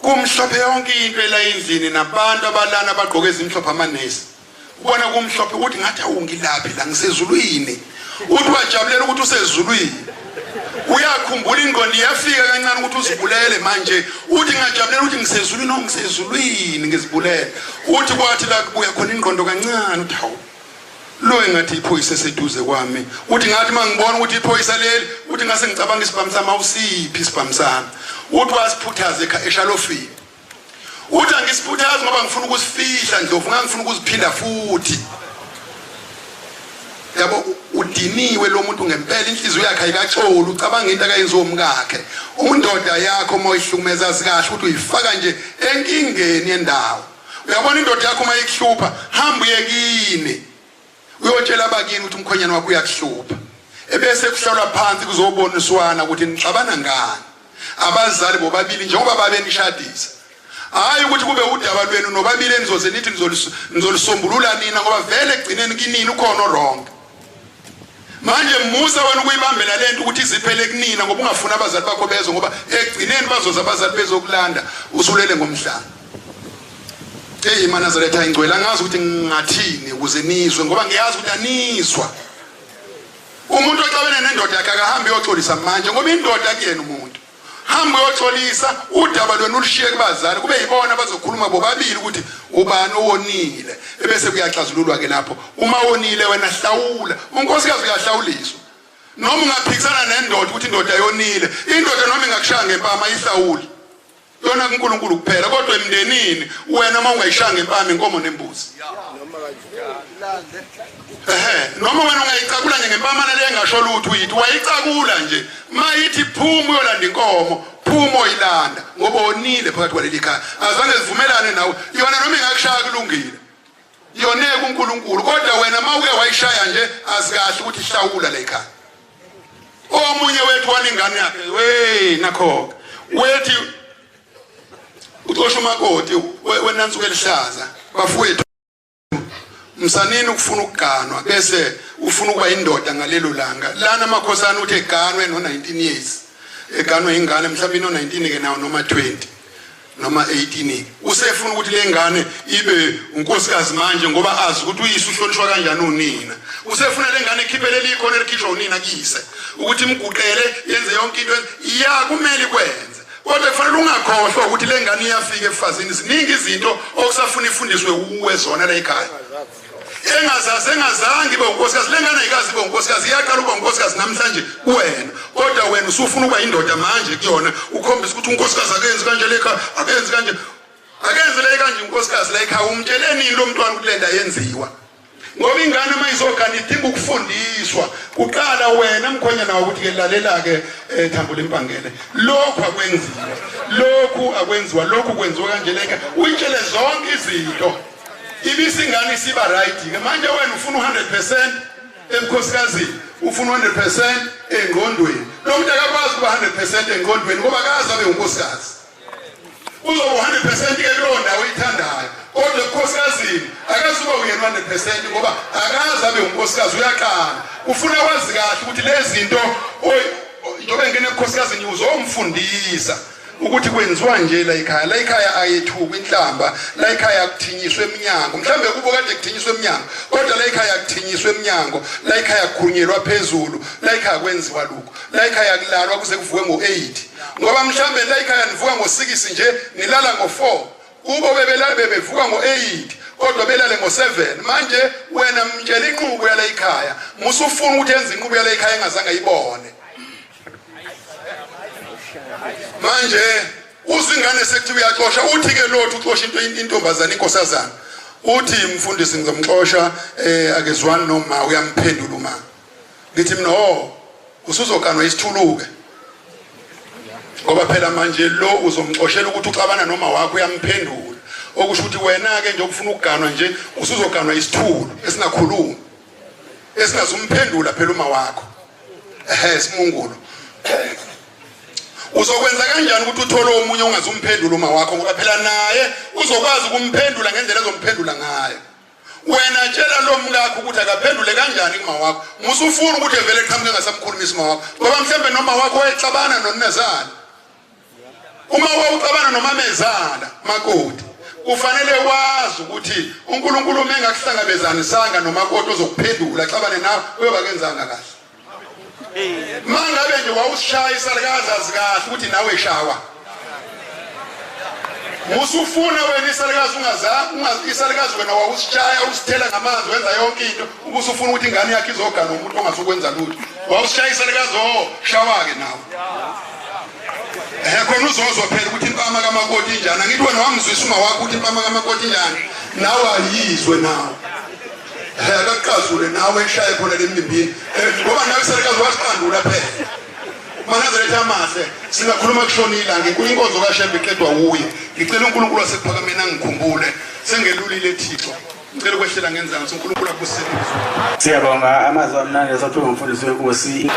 A: kumhlophe yonke into ela endlini nabantu abalana abagqoke ezimhlophe amanesi. Ubona kumhlophe uthi ngathi awungilaphi la ngisezulwini. Uthi wajabulela ukuthi usezulwini. Uyakhumbula ingqondo iyafika kancane ukuthi uzibulele manje. Uthi ngajabulela ukuthi ngisezulwini oh ngisezulwini ngizibulele. Uthi kwathi la kubuya khona ingqondo kancane uthi hawu lo engathi iphoyisa eseduze kwami. Uthi ngathi mangibona ukuthi iphoyisa leli uthi ngase ngicabanga isibhamu sami awusiphi isibhamu sami. Uthi wasiphuthaza eshalofini. Uthi angisiphuthazi ngoba ngifuna ukusifihla Ndlovu ngangifuna ukuziphinda futhi. Yabo udiniwe lo muntu ngempela inhliziyo yakhe ayikaxoli ucabanga into akayenziwa umkakhe. Undoda yakho uma uyihlukumeza kahle ukuthi uyifaka nje enkingeni yendawo. Uyabona indoda yakho uma ikuhlupha hamba uye kini. Uyotshela abakini ukuthi umkhwenyana wakho uyakuhlupha. Ebese kuhlalwa phansi kuzoboniswana ukuthi nixabana ngani. Abazali bobabili njengoba babenishadisa. Hayi ukuthi kube udaba lwenu nobabili enizoze nithi nizolisombulula nina ngoba vele ekugcineni kinini ukhona wrong. Manje musa wena ukuyibambela lento ukuthi iziphele kunina ngoba ungafuni abazali bakho bezwe ngoba ekugcineni bazoza abazali bezokulanda usulele ngomhlanga. Eyi maNazaretha ingcwele, angazi ukuthi ngingathini ukuze nizwe, ngoba ngiyazi ukuthi anizwa. Umuntu oxabene nendoda yakhe akahambi uyoxolisa manje, ngoba indoda kuyena umuntu. Hamba uyoxolisa, udaba lwenu ulushiye kubazali, kube yibona abazokhuluma bobabili ukuthi ubani owonile, ebese kuyaxazululwa-ke lapho. Uma wonile wena hlawula, unkosikazi uyahlawuliswa. Noma ungaphikisana nendoda ukuthi indoda yonile, indoda noma ingakushaya ngempama ayihlawuli. Yona kuNkulunkulu kuphela, kodwa emndenini wena uma ungayishaya ngempama inkomo nembuzi. Ehe, noma wena ungayicakula nje ngempama nale engasho lutho uyithi wayicakula nje. Mayithi phuma uyolanda inkomo, phuma oyilanda ngoba wonile phakathi kwaleli khaya. Azange zivumelane nawe. Yona noma ingakushaya kulungile. Yone kuNkulunkulu, kodwa wena mawuke wayishaya nje azikahle ukuthi ihlawula la ekhaya. Omunye wethu walingane yakhe, wey nakho. Wethi uxosha umakoti wenansuku elihlaza bafowethu msanini ukufuna ukuganwa bese ufuna ukuba indoda ngalelo langa lana amakhosana uthi eganwe no 19 years eganwe ingane mhlawumbe ino 19 ke nawo noma 20 noma 18 usefuna ukuthi le ngane ibe unkosikazi manje ngoba azi ukuthi uyise uhlonishwa kanjani unina. Usefuna le ngane ikhiphe leli ikhono elikhishwa unina kuyise ukuthi imguqele yenze yonke into ya kumele ikwenze, kodwa kufanele ungakhohlwa ukuthi le ngane iyafika ebufazini. Ziningi izinto okusafuna ifundiswe uwe zona la ekhaya engazazi engazange ibe unkosikazi. Le ngane ayikazi ibe unkosikazi, iyaqala ukuba unkosikazi namhlanje kuwena, kodwa wena usufuna ukuba indoda manje kuyona, ukhombisa ukuthi unkosikazi akenzi kanje lekha, akenzi kanje, akenzi le kanje unkosikazi la ekhaya. Umtshele nini lo mntwana ukuthi le nto ayenziwa? Ngoba ingane uma izogana idinga ukufundiswa kuqala wena mkhwenyana wawo ukuthi ke lalela-ke um thambo lempangele, lokhu akwenziwa, lokhu akwenziwa, lokhu kwenziwa kanje leka, uyitshele zonke izinto ibisingane isiba right ke manje. Wena ufuna u-100% ebukhosikazini, ufuna u-100% engqondweni. Lo muntu akakwazi ukuba 100% engqondweni ngoba akazi abe unkosikazi. Uzoba u-100% ke kulowo ndawo oyithandayo, kodwa ebukhosikazini akazuba uyena 100% ngoba akazi abe unkosikazi, uyaqala. Ufuna wazi kahle ukuthi lezi zinto njengoba engena ebukhosikazini uzomfundisa ukuthi kwenziwa nje la ekhaya. La ekhaya ayethuka inhlamba, la ekhaya kuthinyiswe eminyango, mhlambe kubo kade kuthinyiswe eminyango, kodwa la ekhaya kuthinyiswe eminyango, la ekhaya kukhulunyelwa phezulu, la ekhaya kwenziwa lokhu, la ekhaya kulalwa kuze kuvuke ngo-8, ngoba mhlambe la ekhaya nivuka ngo-6 nje nilala ngo-4, kubo bebelala bebevuka ngo-8 kodwa belale ngo-7. Manje wena mtshela inqubo yala ekhaya, musufuna ukuthi enze inqubo yala ekhaya engazange ayibone. Manje uzingane sekuthi uyaxosha, uthi ke lothu uxosha into intombazana inkosazana, uthi mfundisi ngizomxosha akezwani noma uyamphendula uma ngithi mina oh usuzoganwa isithuluke, ngoba phela manje lo uzomxoshela ukuthi uxabana noma wakho uyamphendula, okusho ukuthi wena ke nje ufuna ukuganwa nje usuzoganwa isithulu esingakhulumi esingazumphendula phela uma wakho. Ehe, simungulu uzokwenza kanjani ukuthi uthole omunye ongazumphendula uma wakho, ngoba phela naye uzokwazi ukumphendula ngendlela ezomphendula ngayo. Wena tshela lo mkakho ukuthi akaphendule kanjani kuma wakho, musufuna ukuthi evele eqhamuke engasamkhulumisi uma wakho, ngoba mhlawumbe noma wakho wayexabana noninazala. Uma wawuxabana nomamezala makoti, kufanele wazi ukuthi uNkulunkulu uma engakuhlangabezanisanga nomakoti ozokuphendula axabane nawe, uyoba kenzanga kahle. Mangabe nje wawusishaya isalukazi azi kahle ukuthi nawe shawa, musufuna wena isalukazi ungaza isalukazi wena wawusishaya usithela ngamanzi wenza yonke into, ubusufuna ukuthi ingane yakhe izogana umuntu ongasukwenza lutho. Wawusishaya isalukazi, oh shawa-ke nawe. Khona uzozwa phela ukuthi impama kamakoti injani. Angithi wena wamzwisa uma wakho ukuthi impama kamakoti injani, nawe ayizwe nawe. Akaqazule nawe eshaye khona lembimbini, ngoba nawe isalukazi wasiqandula phela. Manazaretha amahle, singakhuluma kushona ilanga, inkulu inkonzo kaShembe iqedwa wuye. Ngicela uNkulunkulu wasekuphakameni angikhumbule, sengelulile Thixo. Ngicela ukwehlela ngenzansi, uNkulunkulu akubusise.
D: Siyabonga amazwi amnandi esaphiwa umfundisi wenkosi.